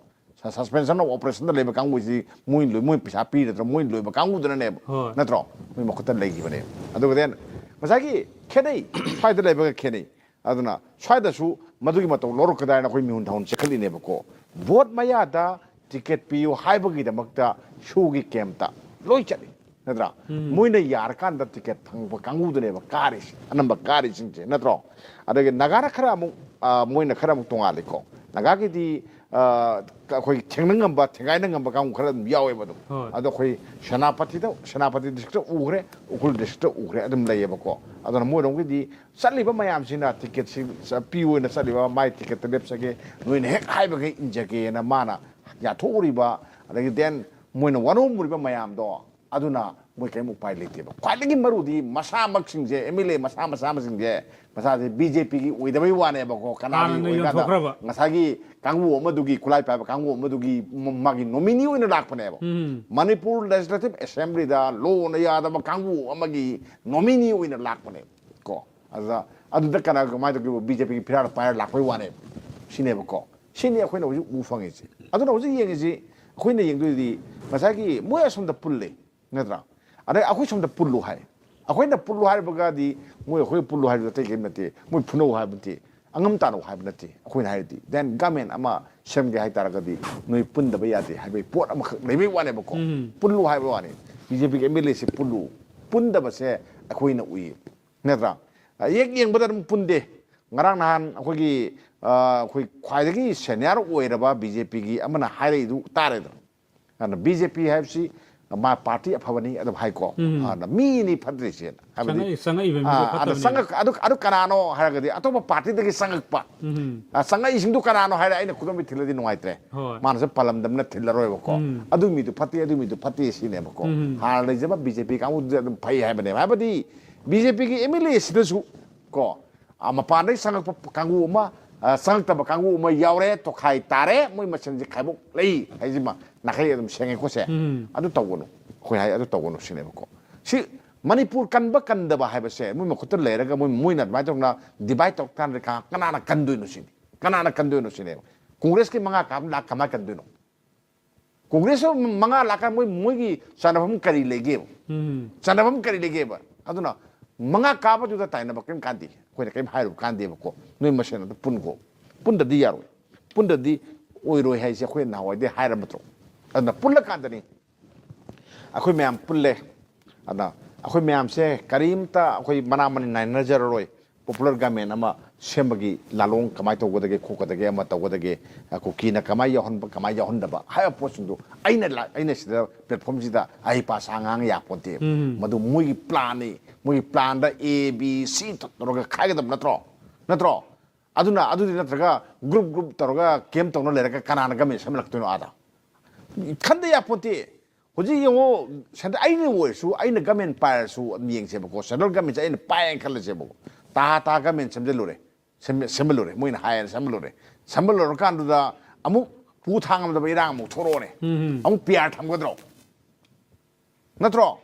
ꯁ-, suspension of operation ꯗ ꯂꯩꯕ ꯀꯥꯡꯕꯨꯁꯤ ꯃꯣꯏ ꯂꯣꯏ-, ꯃꯣꯏ ꯄꯩꯁꯥ ꯄꯤꯔꯗ꯭ꯔꯥ? ꯃꯣꯏ ꯂꯣꯏꯕ ꯀꯥꯡꯕꯨꯗꯨꯅꯅꯦꯕ, ꯍꯣꯏ꯫ ꯅꯠꯇ꯭ꯔꯣ? ꯃꯣꯏ ꯃꯈꯨꯠꯇ ꯂꯩꯈꯤꯕꯅꯦꯕ꯫ ꯑꯗꯨꯒ then ꯉꯁꯥꯏꯒꯤ ꯈꯦꯠꯅꯩ, ꯁ꯭ꯋꯥꯏꯗ ꯂꯩꯕꯒ ꯈꯦꯠꯅꯩ꯫ ꯑꯗꯨꯅ ꯁ꯭ꯋꯥꯏꯗꯁꯨ ꯃꯗꯨꯒꯤ ꯃꯇꯧ ꯂꯧꯔꯛꯀꯗ꯭ꯔꯥ ꯍꯥꯏꯅ ꯑꯩꯈꯣꯏ ꯃꯤꯍꯨꯟ ꯊꯥꯍꯨꯟ ꯆꯦꯈꯠꯂꯤꯅꯦꯕꯀꯣ꯫ ꯚꯣꯠ ꯃꯌꯥꯗ ꯇꯤꯀꯦꯠ ꯄꯤꯌꯨ ꯍꯥꯏꯕꯒꯤꯗꯃꯛꯇ ꯁꯣꯒꯤ ꯀꯦꯝꯇ ꯂꯣꯏ ꯆꯠꯂꯤ, ꯅꯠꯇ꯭ꯔꯥ? ꯎꯝ꯫ ꯃꯣꯏꯅ ꯌꯥꯔꯀꯥꯟꯗ ꯇꯤꯀꯦꯠ ꯐꯪꯕ ꯀꯥꯡꯕꯨꯗꯨꯅꯦꯕ ꯀꯥꯔꯤꯁꯦ, ꯑꯅꯝꯕ ꯀꯥꯔꯤꯁꯤꯡꯁꯦ, ꯅꯠꯇ꯭ꯔꯣ? ꯑꯗꯒꯤ ꯅꯥꯒꯥꯅ ꯈꯔ ꯑꯃꯨꯛ, ꯑ, ꯃꯣꯏꯅ ꯈꯔ ꯑꯃꯨꯛ ꯇꯣꯉꯥꯜꯂꯤꯀꯣ꯫ ꯅꯥꯒꯥꯒꯤꯗꯤ, ꯑ, ꯑꯩꯈꯣꯏ ꯊꯦꯡꯅ ꯉꯝꯕ, ꯊꯦꯡꯒꯥꯏꯅ ꯉꯝꯕ ꯀꯥꯡꯕꯨ ꯈꯔ ꯑꯗꯨꯝ ꯌꯥꯎꯋꯦꯕ ꯑꯗꯨꯝ꯫ ꯍꯣꯏ꯫ ꯑꯗꯣ ꯑꯩꯈꯣꯏ ꯁꯦꯅꯥꯄꯇꯤꯗ, ꯁꯦꯅꯥꯄꯇꯤ district ꯇ ꯎꯈ꯭ꯔꯦ, ꯎꯈ꯭ꯔꯨꯜ district ꯇ ꯎꯈ꯭ꯔꯦ, ꯑꯗꯨꯝ ꯂꯩꯌꯦꯕꯀꯣ꯫ ꯑꯗꯨꯅ ꯃꯣꯏꯔꯣꯝꯒꯤꯗꯤ ꯆꯠꯂꯤꯕ ꯃꯌꯥꯝꯁꯤꯅ ꯇꯤꯀꯦꯠꯁꯤ ꯆ-, ꯄꯤꯌꯨ ꯑꯣꯏꯅ ꯆꯠꯂꯤꯕ, ꯃꯥꯏ ꯇꯤꯀꯦꯠꯇ ꯂꯦꯞꯆꯒꯦ, ꯅꯣꯏꯅ ꯍꯦꯛ ꯍꯥꯏꯕꯈꯩ ꯏꯟꯖꯒꯦꯅ ꯃꯥꯅ ꯌꯥꯊꯣꯛꯎꯔꯤꯕ, ꯑꯗꯒꯤ then ꯃꯣꯏꯅ ꯋꯥꯅꯣꯝꯃꯨꯔꯤꯕ ꯃꯌꯥꯝꯗꯣ, ꯑꯗꯨꯅ ꯃꯣꯏ ꯀꯔꯤꯝ ꯎꯄꯥꯏ ꯂꯩꯇꯦꯕ꯫ ꯈ꯭ꯋꯥꯏꯗꯒꯤ ꯃꯔꯨꯗꯤ ꯃꯁꯥꯃꯛꯁꯤꯡꯁꯦ, ꯑꯦꯝ ꯑꯦꯜ ꯑꯦ ꯃꯁꯥ ꯃꯁꯥꯃꯛꯁꯤꯡꯁꯦ, ꯃꯁꯥꯁꯦ ꯕꯤ ꯖꯦ ꯄꯤꯒꯤ ꯑꯣꯏꯗꯕꯩ ꯋꯥꯅꯦꯕꯀꯣ, ꯀꯅꯥꯒꯤ ꯍꯥꯟꯅꯅ ꯑꯣꯏꯀꯥꯟꯗ ꯌꯣꯟꯊꯣꯛꯈ꯭ꯔꯕ꯫ ꯉꯁꯥꯏꯒꯤ ꯀꯥꯡꯕꯨ ꯑꯃꯗꯨꯒꯤ, ꯈꯨꯠꯂꯥꯏ ꯄꯥꯏꯕ ꯀꯥꯡꯕꯨ ꯑꯃꯗꯨꯒꯤ ꯃ-, ꯃꯥꯒꯤ ꯅꯣꯃꯤꯅꯤ ꯑꯣꯏꯅ ꯂꯥꯛꯄꯅꯦꯕ꯫ ꯎꯝ꯫ ꯃꯅꯤꯄꯨꯔ Legislative Assembly ꯗ ꯂꯣꯅ ꯌꯥꯗꯕ ꯀꯥꯡꯕꯨ ꯑꯃꯒꯤ ꯅꯣꯃꯤꯅꯤ ꯑꯣꯏꯅ ꯂꯥꯛꯄꯅꯦꯕ ꯀꯣ꯫ ꯑꯗꯨꯗ, ꯑꯗꯨꯗ ꯀꯅꯥ, ꯀꯃꯥꯏꯅ ꯇꯧꯒꯦꯕꯨ, ꯕꯤ ꯖꯦ ꯄꯤꯒꯤ ꯐꯤꯔꯥꯜ ꯄꯥꯏꯔ ꯂꯥꯛꯄꯩ ꯋꯥꯅꯦꯕ꯫ ꯁꯤꯅꯦꯕꯀꯣ꯫ ꯁꯤꯅꯤ ꯑꯩꯈꯣꯏꯅ ꯍꯧꯖꯤꯛ ꯎ ꯐꯪꯉꯤꯁꯤ꯫ ꯑꯗꯨꯅ ꯍꯧꯖꯤꯛ ꯌꯦꯡꯉꯤꯁꯤ, ꯑꯩꯈꯣꯏꯅ ꯌꯦꯡꯗꯣꯏꯗꯤ ꯉꯁꯥꯏꯒꯤ ꯃꯣꯏ ꯑꯁꯣꯝꯗ ꯄꯨꯜꯂꯦ, ꯅꯠꯇ꯭ꯔꯥ? ꯑꯗꯩ ꯑꯩꯈꯣꯏ ꯁꯣꯝꯗ ꯄꯨꯜꯂꯨ ꯍꯥꯏ꯫ ꯑꯩꯈꯣꯏꯅ ꯄꯨꯜꯂꯨ ꯍꯥꯏꯕꯒꯗꯤ ꯃꯣꯏ ꯑꯩꯈꯣꯏ ꯄꯨꯜꯂꯨ ꯍꯥꯏꯕꯗꯨ ꯑꯇꯩ ꯀꯔꯤꯝ ꯅꯠꯇꯦ, ꯃꯣꯏ ꯐꯨꯅꯧ ꯍꯥꯏꯕ ꯅꯠꯇꯦ, ꯑꯉꯝ ꯇꯥꯅꯧ ꯍꯥꯏꯕ ꯅꯠꯇꯦ꯫ ꯑꯩꯈꯣꯏꯅ ꯍꯥꯏꯔꯗꯤ then government ꯑꯃ ꯁꯦꯝꯒꯦ ꯍꯥꯏꯇꯥꯔꯒꯗꯤ ꯅꯣꯏ ꯄꯨꯟꯗꯕ ꯌꯥꯗꯦ ꯍꯥꯏꯕꯒꯤ ꯄꯣꯠ ꯑꯃꯈꯛ ꯂꯩꯕꯩ ꯋꯥꯅꯦꯕꯀꯣ꯫ ꯎꯝ꯫ ꯄꯨꯜꯂꯨ ꯍꯥꯏꯕ ꯋꯥꯅꯤ꯫ ꯕꯤ ꯖꯦ ꯄꯤꯒꯤ ꯑꯦꯝ ꯑꯦꯜ ꯑꯦꯁꯤ ꯄꯨꯜꯂꯨ, ꯄꯨꯟꯗꯕꯁꯦ ꯑꯩꯈꯣꯏꯅ ꯎꯏ, ꯅꯠꯇ꯭ꯔꯥ? ꯍꯦꯛ ꯌꯦꯡꯕꯗ ꯑꯗꯨꯝ ꯄꯨꯟꯗꯦ꯫ ꯉꯔꯥꯡ ꯅꯍꯥꯟ ꯑꯩꯈꯣꯏꯒꯤ, ꯑ, ꯑꯩꯈꯣꯏ ꯈ꯭ꯋꯥꯏꯗꯒꯤ senior ꯑꯣꯏꯔꯕ BJPꯒꯤ ꯑꯃꯅ ꯍꯥꯏꯔꯛꯏꯗꯨ ꯇꯥꯔꯦꯗꯅ꯫ ꯑꯗꯨꯅ BJP ꯍꯥꯏꯕꯁꯤ ꯃꯥ party ꯑꯐꯕꯅꯤ ꯑꯗꯨꯝ ꯍꯥꯏꯀꯣ꯫ ꯎꯝ꯫ ꯑꯗꯨꯅ ꯃꯤꯅꯤ ꯐꯠꯇ꯭ꯔꯤꯁꯦꯅ ꯍꯥꯏꯕꯗꯤ, ꯆꯪꯉꯛꯏ-, ꯆꯪꯉꯛꯏꯕ ꯃꯤꯗꯣ ꯑꯥ, ꯑꯗ ꯐꯠꯇꯕꯅꯤꯅ꯫ ꯆꯪꯉꯛ-, ꯑꯗꯨ, ꯑꯗꯨ ꯀꯅꯥꯅꯣ ꯍꯥꯏꯔꯒꯗꯤ ꯑꯇꯣꯞꯄ partyꯗꯒꯤ ꯆꯪꯉꯛꯄ꯫ ꯎꯝ꯫ ꯑ, ꯆꯪꯉꯛꯏꯁꯤꯡꯗꯨ ꯀꯅꯥꯅꯣ ꯍꯥꯏꯔ ꯑꯩꯅ ꯈꯨꯗꯣꯝꯕꯤ ꯊꯤꯜꯂꯗꯤ ꯅꯨꯡꯉꯥꯏꯇ꯭ꯔꯦ꯫ ꯍꯣꯏ꯫ ꯃꯥꯅꯁꯨ ꯄꯜꯂꯝꯗꯕꯅ ꯊꯤꯜꯂꯔꯣꯏꯕꯀꯣ꯫ ꯎꯝ꯫ ꯑꯗꯨ ꯃꯤꯗꯨ ꯐꯠꯇꯦ, ꯑꯗꯨ ꯃꯤꯗꯨ ꯐꯠꯇꯦ ꯁꯤꯅꯦꯕꯀꯣ꯫ ꯎꯝ꯫ ꯍꯥꯟꯅ ꯂꯩꯖꯕ BJP ꯀꯥꯡꯕꯨꯗꯨꯗꯤ ꯑꯗꯨꯝ ꯐꯩ ꯍꯥꯏꯕꯅꯦꯕ꯫ ꯍꯥꯏꯕꯗꯤ BJPꯒꯤ MLAꯁꯤꯗꯁꯨ ꯀꯣ, ꯑ, ꯃꯄꯥꯟꯗꯒꯤ ꯆꯪꯉꯛꯄ ꯀꯥꯡꯕꯨ ꯑꯃ, ꯑ, ꯆꯪꯉꯛꯇꯕ ꯀꯥꯡꯕꯨ ꯑꯃ ꯌꯥꯎꯔꯦ, ꯇꯣꯈꯥꯏ ꯇꯥꯔꯦ, ꯃꯣꯏ ꯃꯁꯦꯟꯁꯦ ꯈꯥꯏꯕꯣꯛ ꯂꯩ ꯍꯥꯏꯁꯤꯃ ꯅꯥꯈꯩ ꯑꯗꯨꯝ ꯁꯦꯡꯉꯦꯀꯣ ꯁꯦ꯫ ꯎꯝ꯫ ꯑꯗꯨ ꯇꯧꯒꯅꯨ, ꯑꯩꯈꯣꯏ ꯍꯥꯏ ꯑꯗꯨ ꯇꯧꯒꯅꯨ ꯁꯤꯅꯦꯕꯀꯣ꯫ ꯁꯤ ꯃꯅꯤꯄꯨꯔ ꯀꯟꯕ ꯀꯟꯗꯕ ꯍꯥꯏꯕꯁꯦ ꯃꯣꯏ ꯃꯈꯨꯠꯇ ꯂꯩꯔꯒ ꯃꯣꯏ, ꯃꯣꯏꯅ ꯑꯗꯨꯃꯥꯏꯅ ꯇꯧꯅ divide ꯇꯧꯔꯛ ꯀꯥꯟꯗ ꯀꯅꯥ-, ꯀꯅꯥꯅ ꯀꯟꯗꯣꯏꯅꯣ ꯁꯤꯅꯤ, ꯀꯅꯥꯅ ꯀꯟꯗꯣꯏꯅꯣ ꯁꯤꯅꯦꯕ꯫ ꯀꯣꯡꯒ꯭ꯔꯦꯁꯀꯤ ꯃꯉꯥ ꯀꯥꯕ ꯂꯥꯛ ꯀꯃꯥꯏꯅ ꯀꯟꯗꯣꯏꯅꯣ? ꯀꯣꯡꯒ꯭ꯔꯦꯁ ꯃꯉꯥ ꯂꯥꯛꯀꯥꯟ ꯃꯣꯏ, ꯃꯣꯏꯒꯤ ꯆꯥꯟꯅꯐꯝ ꯀꯔꯤ ꯂꯩꯒꯦꯕ? ꯎꯝ꯫ ꯆꯥꯟꯅꯐꯝ ꯀꯔꯤ ꯂꯩꯒꯦꯕ? ꯑꯗꯨꯅ ꯃꯉꯥ ꯀꯥꯕꯗꯨꯗ ꯇꯥꯏꯅꯕ ꯀꯔꯤꯝ ꯀꯥꯟꯗꯦ꯫ ꯑꯩꯈꯣꯏꯅ ꯀꯔꯤꯝ ꯍꯥꯏꯔꯨꯕ ꯀꯥꯟꯗꯦꯕꯀꯣ꯫ ꯅꯣꯏ ꯃꯁꯦꯟ ꯑꯗꯨ ꯄꯨꯟꯈꯣ꯫ ꯄꯨꯟꯗꯗꯤ ꯌꯥꯔꯣꯏ꯫ ꯄꯨꯟꯗꯗꯤ ꯑꯣꯏꯔꯣꯏ ꯍꯥꯏꯁꯦ ꯑꯩꯈꯣꯏ ꯅꯍꯥꯟꯋꯥꯏꯗꯩ ꯍꯥꯏꯔꯝꯕꯗ꯭ꯔꯣ? ꯑꯗꯨꯅ ꯄꯨꯜꯂꯀꯥꯟꯗꯅꯤ꯫ ꯑꯩꯈꯣꯏ ꯃꯌꯥꯝ ꯄꯨꯜꯂꯦ꯫ ꯑꯗ ꯑꯩꯈꯣꯏ ꯃꯌꯥꯝꯁꯦ ꯀꯔꯤꯝꯇ ꯑꯩꯈꯣꯏ ꯃꯅꯥ ꯃꯅꯤꯟ ꯅꯥꯏꯅꯖꯔꯔꯣꯏ꯫ Popular government ꯑꯃ ꯁꯦꯝꯕꯒꯤ ꯂꯥꯂꯣꯡ ꯀꯃꯥꯏꯅ ꯇꯧꯒꯗꯒꯦ, ꯈꯣꯠꯀꯗꯒꯦ, ꯑꯃ ꯇꯧꯒꯗꯒꯦ, ꯑ, ꯀꯨꯀꯤꯅ ꯀꯃꯥꯏꯅ ꯌꯥꯎꯍꯟꯕ, ꯀꯃꯥꯏꯅ ꯌꯥꯎꯍꯟꯗꯕ ꯍꯥꯏꯕ ꯄꯣꯠꯁꯤꯡꯗꯣ ꯑꯩꯅ ꯂꯥ-, ꯑꯩꯅ ꯁꯤꯗ platformꯁꯤꯗ ꯑꯍꯩ ꯄꯥ ꯁꯥ ꯉꯥꯡ ꯌꯥꯄꯣꯟꯇꯦ꯫ ꯎꯝ꯫ ꯃꯗꯨ ꯃꯣꯏꯒꯤ planꯅꯤ꯫ ꯃꯣꯏꯒꯤ planꯗ A, B, C ꯇꯧꯔꯒ ꯈꯥꯏꯒꯗꯕ ꯅꯠꯇ꯭ꯔꯣ? ꯅꯠꯇ꯭ꯔꯣ? ꯑꯗꯨꯅ, ꯑꯗꯨꯗꯤ ꯅꯠꯇ꯭ꯔꯒ group group ꯇꯧꯔꯒ camp ꯇꯧꯅ ꯂꯩꯔꯒ ꯀꯅꯥꯅ government ꯁꯦꯝꯍꯜꯂꯛꯇꯣꯏꯅꯣ ꯑꯥꯗ? ꯈꯟꯗ ꯌꯥꯄꯣꯟꯇꯦ꯫ ꯍꯧꯖꯤꯛ ꯌꯦꯡꯉꯣ, centre-, ꯑꯩꯅ ꯑꯣꯏꯔꯁꯨ, ꯑꯩꯅ government ꯄꯥꯏꯔꯁꯨ ꯑꯗꯨꯝ ꯌꯦꯡꯁꯦꯕꯀꯣ, central governmentꯁꯦ ꯑꯩꯅ ꯄꯥꯏꯔꯦꯅ ꯈꯜꯂꯁꯦꯕꯀꯣ, ꯇꯥ ꯇꯥ government ꯁꯦꯝꯖꯜꯂꯨꯔꯦ, ꯁꯦꯝ-, ꯁꯦꯝꯍꯜꯂꯨꯔꯦ, ꯃꯣꯏꯅ ꯍꯥꯏꯌꯦꯅ ꯁꯦꯝꯍꯜꯂꯨꯔꯦ, ꯁꯦꯝꯍꯜꯂꯨꯔꯀꯥꯟꯗꯨꯗ ꯑꯃꯨꯛ ꯄꯨ ꯊꯥꯡꯉꯝꯗꯕ ꯏꯔꯥꯡ ꯑꯃꯨꯛ ꯊꯣꯛꯂꯛꯑꯣꯅꯦ, ꯎꯝ꯫ ꯑꯃꯨꯛ P R ꯊꯝꯒꯗ꯭ꯔꯣ? ꯅꯠꯇ꯭ꯔꯣ?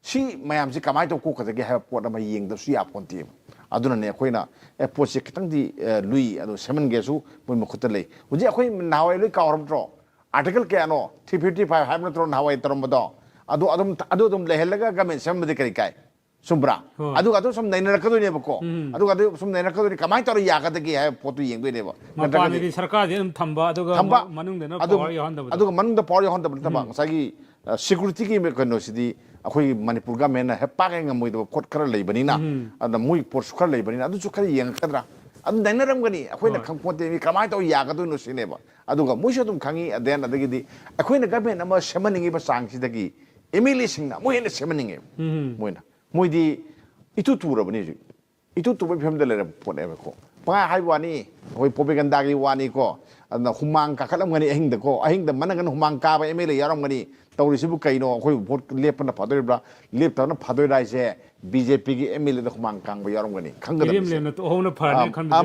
ꯁꯤ ꯃꯌꯥꯝꯁꯤ ꯀꯃꯥꯏꯅ ꯇꯧ ꯀꯣꯛꯀꯗꯒꯦ ꯍꯥꯏꯕ ꯄꯣꯠ ꯑꯃ ꯌꯦꯡꯗꯕꯁꯨ ꯌꯥꯄꯣꯟꯇꯦꯕ꯫ ꯑꯗꯨꯅꯅꯦ ꯑꯩꯈꯣꯏꯅ, ꯑꯦ, ꯄꯣꯠꯁꯦ ꯈꯤꯇꯪꯗꯤ, ꯑꯦ, ꯂꯨꯏ, ꯑꯗꯣ ꯁꯦꯝꯍꯟꯒꯦꯁꯨ ꯃꯣꯏ ꯃꯈꯨꯠꯇ ꯂꯩ꯫ ꯍꯧꯖꯤꯛ ꯑꯩꯈꯣꯏ ꯅꯍꯥꯟꯋꯥꯏ ꯂꯣꯏ ꯀꯥꯎꯔꯕꯗ꯭ꯔꯣ? Article ꯀꯌꯥꯅꯣ? Three fifty five ꯍꯥꯏꯕ ꯅꯠꯇ꯭ꯔꯣ ꯅꯍꯥꯟꯋꯥꯏ ꯇꯧꯔꯝꯕꯗꯣ? ꯑꯗꯨ ꯑꯗꯨꯝ, ꯑꯗꯨ ꯑꯗꯨꯝ ꯂꯩꯍꯜꯂꯒ government ꯁꯦꯝꯃꯗꯤ ꯀꯔꯤ ꯀꯥꯏ? ꯆꯨꯝꯕ꯭ꯔꯥ? ꯍꯣꯏ꯫ ꯑꯗꯨꯒ ꯑꯗꯨ ꯁꯨꯝ ꯅꯩꯅꯔꯛꯀꯗꯣꯏꯅꯦꯕꯀꯣ꯫ ꯎꯝ꯫ ꯑꯗꯨꯒ ꯑꯗꯨ ꯁꯨꯝ ꯅꯩꯅꯔꯛꯀꯗꯣꯏꯅꯤ꯫ ꯀꯃꯥꯏꯅ ꯇꯧꯔ ꯌꯥꯒꯗꯒꯦ ꯍꯥꯏꯕ ꯄꯣꯠꯇꯨ ꯌꯦꯡꯗꯣꯏꯅꯦꯕ꯫ ꯅꯠꯇ꯭ꯔꯒꯗꯤ ꯃꯄꯥꯟꯗꯗꯤ ꯁꯔꯀꯥꯔꯗꯤ ꯑꯗꯨꯝ ꯊꯝꯕ, ꯑꯗꯨꯒ ꯊꯝꯕ, ꯃ-, ꯃꯅꯨꯡꯗꯅ ꯑꯗꯨꯒ, power ꯌꯥꯎꯍꯟꯗꯕꯗꯣ꯫ ꯑꯗꯨꯒ ꯃꯅꯨꯡꯗ power ꯌꯥꯎꯍꯟꯗꯕ ꯅꯠꯇꯕ, ꯎꯝ꯫ ꯉꯁꯥꯏꯒꯤ ꯁꯦꯀ꯭ꯌꯨꯔꯤꯇꯤꯒꯤ ꯀꯩꯅꯣꯁꯤꯗꯤ ꯑꯩꯈꯣꯏꯒꯤ ꯃꯅꯤꯄꯨꯔ ꯒꯃꯦꯟꯅ ꯍꯦꯛ ꯄꯥꯛ ꯍꯦꯛ ꯉꯝꯃꯣꯏꯗꯕ ꯄꯣꯠ ꯈꯔ ꯂꯩꯕꯅꯤꯅ, ꯑꯗ ꯃꯣꯏ ꯄꯣꯠꯁꯨ ꯈꯔ ꯂꯩꯕꯅꯤꯅ, ꯑꯗꯨꯁꯨ ꯈꯔ ꯌꯦꯡꯉꯛꯀꯗ꯭ꯔꯥ? ꯑꯗꯨ ꯅꯩꯅꯔꯝꯒꯅꯤ, ꯑꯩꯈꯣꯏꯅ ꯈꯪꯄꯣꯠꯇꯦ꯫ ꯃꯤ ꯀꯃꯥꯏꯅ ꯇꯧꯔ ꯌꯥꯒꯗꯣꯏꯅꯣ ꯁꯤꯅꯦꯕ꯫ ꯑꯗꯨꯒ ꯃꯣꯏꯁꯨ ꯑꯗꯨꯝ ꯈꯪꯉꯤ꯫ ꯑꯗꯦꯟ ꯑꯗꯒꯤꯗꯤ ꯑꯩꯈꯣꯏꯅ ꯒꯃꯦꯟ ꯑꯃ ꯁꯦꯝꯍꯟꯅꯤꯡꯉꯤꯕ ꯆꯥꯡꯁꯤꯗꯒꯤ ꯑꯦꯝ ꯑꯦꯜ ꯑꯦꯁꯤꯡꯅ ꯑꯃꯨꯛ ꯍꯦꯟꯅ ꯁꯦꯝꯍꯟꯅꯤꯡꯉꯦꯕ꯫ ꯃꯣꯏꯅ, ꯃꯣꯏꯗꯤ ꯏꯇꯨ ꯇꯨꯔꯕꯅꯤ ꯍꯧꯖꯤꯛ꯫ ꯏꯇꯨ ꯇꯨꯕꯒꯤ ꯐꯤꯕꯝꯗ ꯂꯩꯔꯕ ꯄꯣꯠꯅꯦꯕꯀꯣ꯫ ꯄꯪꯍꯥꯏ ꯍꯥꯏꯕ ꯋꯥꯅꯤ, ꯑꯩꯈꯣꯏ ꯄ꯭ꯔꯣꯄꯦꯒꯟꯗꯥꯒꯤ ꯋꯥꯅꯤꯀꯣ꯫ ꯑꯗꯨꯅ ꯍꯨꯃꯥꯡ ꯀꯥꯈꯠꯂꯝꯒꯅꯤ ꯑꯍꯤꯡꯗꯀꯣ꯫ ꯑꯍꯤꯡꯗ ꯃꯅꯒꯅ ꯍꯨꯃꯥꯡ ꯀꯥꯕ ꯑꯦꯝ ꯑꯦꯜ ꯑꯦ ꯌꯥꯎꯔꯝꯒꯅꯤ꯫ ꯇꯧꯔꯤꯁꯤꯕꯨ ꯀꯩꯅꯣ? ꯑꯩꯈꯣꯏ ꯚꯣꯠ ꯂꯦꯞꯄꯅ ꯐꯗꯣꯔꯤꯕ꯭ꯔꯥ, ꯂꯦꯞꯇꯕꯅ ꯐꯗꯣꯏꯔꯥ ꯍꯥꯏꯁꯦ? ꯕꯤ ꯖꯦ ꯄꯤꯒꯤ ꯑꯦꯝ ꯑꯦꯜ ꯑꯦꯗ ꯍꯨꯃꯥꯡ ꯀꯥꯡꯕ ꯌꯥꯎꯔꯝꯒꯅꯤ꯫ ꯈꯪꯒꯗꯕꯅꯤ꯫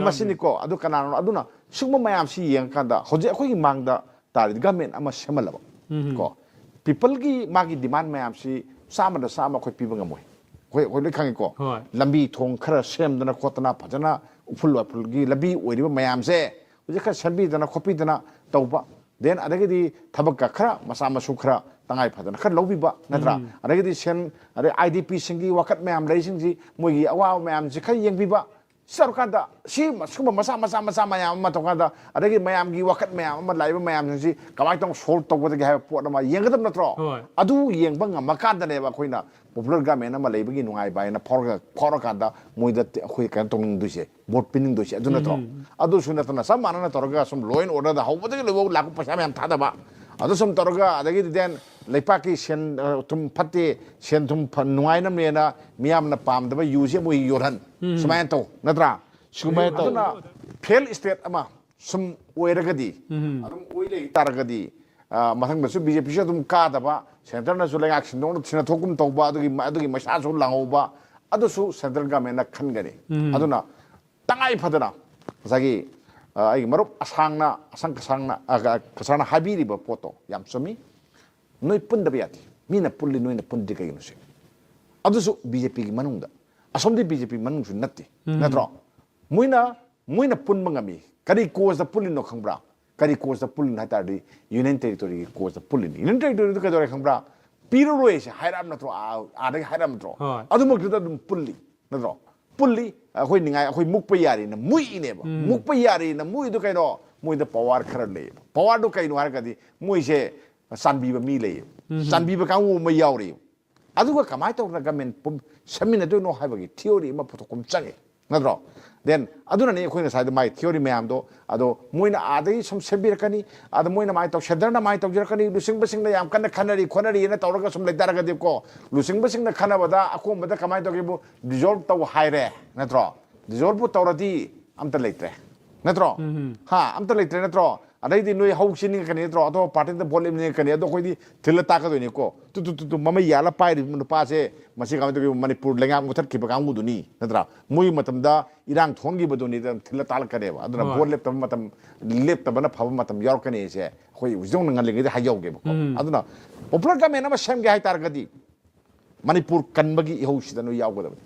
ꯃꯁꯤꯅꯤꯀꯣ꯫ ꯑꯗꯨ ꯀꯅꯥꯅꯣ? ꯑꯗꯨꯅ ꯁꯤꯒꯨꯝꯕ ꯃꯌꯥꯝꯁꯤ ꯌꯦꯡꯉꯀꯥꯟꯗ ꯍꯧꯖꯤꯛ ꯑꯩꯈꯣꯏꯒꯤ ꯃꯥꯡꯗ ꯇꯥꯔꯗꯤ ꯒꯃꯦꯟ ꯑꯃ ꯁꯦꯝꯍꯜꯂꯕ ꯀꯣ, ꯄꯤꯄꯜꯒꯤ ꯃꯥꯒꯤ ꯗꯤꯃꯥꯟ ꯃꯌꯥꯝꯁꯤ ꯆꯥꯝꯃꯗ ꯆꯥꯝꯃ ꯑꯩꯈꯣꯏ ꯄꯤꯕ ꯉꯝꯃꯣꯏ꯫ ꯑꯩꯈꯣꯏ, ꯑꯩꯈꯣꯏ ꯂꯣꯏ ꯈꯪꯉꯤꯀꯣ꯫ ꯂꯝꯕꯤ ꯊꯣꯡ ꯈꯔ ꯁꯦꯝꯗꯅ ꯈꯣꯠꯇꯅ, ꯐꯖꯅ ꯎꯐꯨꯜ ꯋꯥꯐꯨꯜꯒꯤ ꯂꯝꯕꯤ ꯑꯣꯏꯔꯤꯕ ꯃꯌꯥꯝꯁꯦ ꯍꯧꯖꯤꯛ ꯈꯔ ꯁꯦꯝꯕꯤꯗꯅ ꯈꯣꯠꯄꯤꯗꯅ ꯇꯧꯕ꯫ ꯗꯦꯟ ꯑꯗꯒꯤꯗꯤ ꯊꯕꯛꯀ ꯈꯔ ꯃꯆꯥ ꯃꯁꯨ ꯈꯔ ꯇꯉꯥꯏ ꯐꯗꯅ ꯈꯔ ꯂꯧꯕꯤꯕ ꯅꯠꯇ꯭ꯔꯥ? ꯑꯗꯒꯤꯗꯤ ꯁꯦꯟ, ꯑꯗꯩ ꯑꯥꯏ ꯗꯤ ꯄꯤꯁꯤꯡꯒꯤ ꯋꯥꯀꯠ ꯃꯌꯥꯝ ꯂꯩꯁꯤꯡꯁꯤ, ꯃꯣꯏꯒꯤ ꯑꯋꯥꯕ ꯃꯌꯥꯝꯁꯤ ꯈꯔ ꯌꯦꯡꯕꯤꯕ꯫ ꯁꯤ ꯇꯧꯔꯀꯥꯟꯗ ꯁꯤ ꯁꯤꯒꯨꯝꯕ ꯃꯆꯥ ꯃꯆꯥ ꯃꯆꯥ ꯃꯌꯥꯝ ꯑꯃ ꯇꯧꯔꯀꯥꯟꯗ, ꯑꯗꯒꯤ ꯃꯌꯥꯝꯒꯤ ꯋꯥꯀꯠ ꯃꯌꯥꯝ ꯑꯃ ꯂꯥꯛꯏꯕ ꯃꯌꯥꯝꯁꯤꯡꯁꯤ ꯀꯃꯥꯏꯅ ꯇꯧꯅ ꯁꯣꯜꯕ ꯇꯧꯒꯗꯒꯦ ꯍꯥꯏꯕ ꯄꯣꯠ ꯑꯃ ꯌꯦꯡꯒꯗꯕ ꯅꯠꯇ꯭ꯔꯣ? ꯑꯗꯨ ꯌꯦꯡꯕ ꯉꯝꯃꯀꯥꯟꯗꯅꯦꯕ ꯑꯩꯈꯣꯏꯅ ꯄꯣꯄꯨꯂꯔ ꯒꯃꯦꯟ ꯑꯃ ꯂꯩꯕꯒꯤ ꯅꯨꯡꯉꯥꯏꯕ ꯍꯥꯏꯅ ꯐꯥꯎꯔꯒ, ꯐꯥꯎꯔꯀꯥꯟꯗ ꯃꯣꯏꯗ ꯇ-, ꯑꯩꯈꯣꯏ ꯀꯩꯅꯣ ꯇꯧꯅꯤꯡꯗꯣꯏꯁꯦ, ꯚꯣꯠ ꯄꯤꯅꯤꯡꯗꯣꯏꯁꯦ ꯑꯗꯨ ꯅꯠꯇ꯭ꯔꯣ? ꯑꯗꯨꯁꯨ ꯅꯠꯇꯅ ꯆꯞ ꯃꯥꯟꯅꯅ ꯇꯧꯔꯒ ꯁꯨꯝ ꯂꯣ ꯑꯦꯟ ꯑꯣꯔꯗꯔꯗ ꯍꯧꯕꯗꯒꯤ ꯂꯣꯏꯐꯥꯎ ꯂꯥꯛꯄ ꯄꯩꯁꯥ ꯃꯌꯥꯝ ꯊꯥꯗꯕ, ꯑꯗꯨ ꯁꯨꯝ ꯇꯧꯔꯒ ꯑꯗꯒꯤꯗꯤ ꯗꯦꯟ ꯂꯩꯄꯥꯛꯀꯤ ꯁꯦꯟ, ꯑ, ꯊꯨꯝ ꯐꯠꯇꯦ, ꯁꯦꯟ ꯊꯨꯝ ꯐ-, ꯅꯨꯡꯉꯥꯏꯅꯕꯅꯦꯅ ꯃꯤꯌꯥꯝꯅ ꯄꯥꯝꯗꯕ ꯌꯨꯁꯦ ꯑꯃꯨꯛ ꯌꯣꯜꯍꯟ, ꯁꯨꯃꯥꯏꯅ ꯇꯧ ꯅꯠꯇ꯭ꯔꯥ? ꯁꯨꯃꯥꯏꯅ ꯇꯧ꯫ ꯑꯗꯨꯅ ꯐꯦꯜ ꯁ꯭ꯇꯦꯠ ꯑꯃ ꯁꯨꯝ ꯑꯣꯏꯔꯒꯗꯤ, ꯑꯗꯨꯝ ꯑꯣꯏ ꯂꯩ ꯇꯥꯔꯒꯗꯤ, ꯑ, ꯃꯊꯪꯗꯁꯨ ꯕꯤ ꯖꯦ ꯄꯤꯁꯨ ꯑꯗꯨꯝ ꯀꯥꯗꯕ, ꯁꯦꯟꯇꯔꯅꯁꯨ ꯂꯩꯉꯥꯛ ꯁꯤꯟꯗꯣꯛꯅ ꯁꯤꯟꯅꯊꯣꯛꯀꯨꯝ ꯇꯧꯕ, ꯑꯗꯨꯒꯤ, ꯑꯗꯨꯒꯤ ꯃꯩꯁꯥꯁꯨ ꯂꯥꯡꯍꯧꯕ, ꯑꯗꯨꯁꯨ ꯁꯦꯟꯇ꯭ꯔꯦꯜ ꯒꯃꯦꯟꯅ ꯈꯟꯒꯅꯤ꯫ ꯑꯗꯨꯅ ꯇꯉꯥꯏ ꯐꯗꯅ ꯉꯁꯥꯏꯒꯤ, ꯑ, ꯑꯩꯒꯤ ꯃꯔꯨꯞ ꯑꯁꯥꯡꯅ, ꯑꯁꯪ ꯀꯁꯥꯡꯅ, ꯑ, ꯀ-, ꯀꯁꯥꯡꯅ ꯍꯥꯏꯕꯤꯔꯤꯕ ꯄꯣꯠꯇꯣ ꯌꯥꯝ ꯆꯨꯝꯃꯤ꯫ ꯅꯣꯏ ꯄꯨꯟꯗꯕ ꯌꯥꯗꯦ꯫ ꯃꯤꯅ ꯄꯨꯜꯂꯤ, ꯅꯣꯏꯅ ꯄꯨꯟꯗ꯭ꯔꯤ ꯀꯩꯒꯤꯅꯣ ꯁꯤ? ꯑꯗꯨꯁꯨ ꯕꯤ ꯖꯦ ꯄꯤꯒꯤ ꯃꯅꯨꯡꯗ꯫ ꯑꯁꯣꯝꯗꯤ ꯕꯤ ꯖꯦ ꯄꯤ ꯃꯅꯨꯡꯁꯨ ꯅꯠꯇꯦ, ꯅꯠꯇ꯭ꯔꯣ? ꯃꯣꯏꯅ, ꯃꯣꯏꯅ ꯄꯨꯟꯕ ꯉꯝꯃꯤ꯫ ꯀꯔꯤ ꯀꯣꯁꯇ ꯄꯨꯜꯂꯤꯅꯣ ꯈꯪꯕ꯭ꯔꯥ? ꯀꯔꯤ ꯀꯣꯁꯇ ꯄꯨꯜꯂꯤꯅꯣ ꯍꯥꯏ ꯇꯥꯔꯗꯤ ꯌꯨꯅꯤꯌꯟ ꯇꯦꯔꯤꯇꯣꯔꯤꯒꯤ ꯀꯣꯁꯇ ꯄꯨꯜꯂꯤꯅꯤ꯫ ꯌꯨꯅꯤꯌꯟ ꯇꯦꯔꯤꯇꯣꯔꯤꯗꯨ ꯀꯩꯗꯧꯔꯦ ꯈꯪꯕ꯭ꯔꯥ? ꯄꯤꯔꯔꯣꯏꯁꯦ ꯍꯥꯏꯔꯛꯑꯕ ꯅꯠꯇ꯭ꯔꯣ? ꯑꯥ, ꯑꯥꯗꯒꯤ ꯍꯥꯏꯔꯛꯑꯕ ꯅꯠꯇ꯭ꯔꯣ? ꯑꯗꯨꯃꯛꯇꯨꯗ ꯑꯗꯨꯝ ꯄꯨꯜꯂꯤ, ꯅꯠꯇ꯭ꯔꯣ? ꯄꯨꯜꯂꯤ꯫ ꯑꯩꯈꯣꯏ ꯅꯤꯡꯉꯥꯏ, ꯑꯩꯈꯣꯏ ꯃꯨꯛꯄ ꯌꯥꯔꯤꯅ ꯃꯨꯛꯏꯅꯦꯕ꯫ ꯃꯨꯛꯄ ꯌꯥꯔꯤꯅ ꯃꯨꯛꯏꯗꯨ ꯀꯩꯅꯣ? ꯃꯣꯏꯗ ꯄꯋꯥꯔ ꯈꯔ ꯂꯩꯌꯦꯕ꯫ ꯄꯋꯥꯔꯗꯨ ꯀꯩꯅꯣ ꯍꯥꯏꯔꯒꯗꯤ ꯃꯣꯏꯁꯦ ꯆꯥꯟꯕꯤꯕ ꯃꯤ ꯂꯩꯌꯦꯕ꯫ ꯆꯥꯟꯕꯤꯕ ꯀꯥꯡꯕꯨ ꯑꯃ ꯌꯥꯎꯔꯤ꯫ ꯑꯗꯨꯒ ꯀꯃꯥꯏꯅ ꯇꯧꯗꯅ ꯒꯃꯦꯟ ꯁꯦꯝꯃꯤꯟꯅꯗꯣꯏꯅꯣ ꯍꯥꯏꯕꯒꯤ ꯊꯤꯑꯣꯔꯤ ꯑꯃ ꯄꯨꯊꯣꯛꯄ ꯑꯃ ꯆꯪꯉꯤ, ꯅꯠꯇ꯭ꯔꯣ? ꯗꯦꯟ ꯑꯗꯨꯅꯅꯦ ꯑꯩꯈꯣꯏ ꯉꯁꯥꯏꯗ ꯃꯥꯏ ꯊꯤꯑꯣꯔꯤ ꯃꯌꯥꯝꯗꯣ, ꯑꯗꯣ ꯃꯣꯏꯅ ꯑꯥꯗꯒꯤ ꯁꯨꯝ ꯁꯦꯝꯕꯤꯔꯛꯀꯅꯤ, ꯑꯗ ꯃꯣꯏꯅ ꯃꯥꯏ ꯇꯧ, ꯁꯦꯟꯇꯔꯅ ꯃꯥꯏ ꯇꯧꯖꯔꯛꯀꯅꯤ, ꯂꯨꯆꯤꯡꯕꯁꯤꯡꯅ ꯌꯥꯝ ꯀꯟꯅ ꯈꯟꯅꯔꯤ ꯈꯣꯠꯅꯔꯤꯅ ꯇꯧꯔꯒ ꯁꯨꯝ ꯂꯩꯇꯥꯔꯒꯗꯤꯀꯣ, ꯂꯨꯆꯤꯡꯕꯁꯤꯡꯅ ꯈꯟꯅꯕꯗ ꯑꯀꯣꯝꯕꯗ ꯀꯃꯥꯏꯅ ꯇꯧꯒꯦꯕꯨ, ꯗꯤꯖꯣꯜꯕ ꯇꯧ ꯍꯥꯏꯔꯦ, ꯅꯠꯇ꯭ꯔꯣ? ꯗꯤꯖꯣꯜꯕꯄꯨ ꯇꯧꯔꯗꯤ ꯑꯝꯇ ꯂꯩꯇ꯭ꯔꯦ, ꯅꯠꯇ꯭ꯔꯣ? ꯍꯥ, ꯑꯝꯇ ꯂꯩꯇ꯭ꯔꯦ, ꯅꯠꯇ꯭ꯔꯣ? ꯑꯗꯩꯗꯤ ꯅꯣꯏ ꯍꯧꯁꯤ ꯅꯤꯡꯉꯛꯀꯅꯤ, ꯅꯠꯇ꯭ꯔꯣ? ꯑꯇꯣꯞꯄ ꯄꯥꯔꯇꯤꯗ ꯚꯣꯠ ꯂꯦꯞꯅꯤꯡꯉꯛꯀꯅꯤ, ꯑꯗꯣ ꯑꯩꯈꯣꯏꯗꯤ ꯊꯤꯜꯂ ꯇꯥꯛꯀꯗꯣꯏꯅꯤꯀꯣ꯫ ꯇꯨ ꯇꯨ ꯇꯨ ꯇꯨ ꯃꯃꯩ ꯌꯥꯜꯂ ꯄꯥꯏꯔꯤꯕ ꯅꯨꯄꯥꯁꯦ, ꯃꯁꯤ ꯀꯃꯥꯏꯅ ꯇꯧꯒꯦ? ꯃꯅꯤꯄꯨꯔ ꯂꯩꯉꯥꯛ ꯃꯨꯊꯠꯈꯤꯕ ꯀꯥꯡꯕꯨꯗꯨꯅꯤ, ꯅꯠꯇ꯭ꯔꯥ? ꯃꯣꯏꯒꯤ ꯃꯇꯝꯗ ꯏꯔꯥꯡ ꯊꯣꯛꯍꯟꯈꯤꯕꯗꯨꯅꯤ, ꯑꯗꯨꯝ ꯊꯤꯜꯂ ꯇꯥꯛꯂꯛꯀꯅꯦꯕ꯫ ꯑꯗꯨꯅ ꯍꯣꯏ꯫ ꯚꯣꯠ ꯂꯦꯞꯇꯕ ꯃꯇꯝ, ꯂꯦꯞꯇꯕꯅ ꯐꯕ ꯃꯇꯝ ꯌꯥꯎꯔꯛꯀꯅꯤꯁꯦ ꯑꯩꯈꯣꯏ ꯍꯧꯖꯤꯛ ꯍꯧꯅ ꯉꯜꯂꯤꯉꯩꯗ ꯍꯥꯏꯖꯍꯧꯒꯦꯕꯀꯣ꯫ ꯎꯝ꯫ ꯑꯗꯨꯅ ꯄꯣꯄꯨꯂꯔ ꯒꯃꯦꯟ ꯑꯃ ꯁꯦꯝꯒꯦ ꯍꯥꯏꯇꯥꯔꯒꯗꯤ ꯃꯅꯤꯄꯨꯔ ꯀꯟꯕꯒꯤ ꯏꯍꯧꯁꯤꯗ ꯅꯣꯏ ꯌꯥꯎꯒꯗꯕꯅꯤ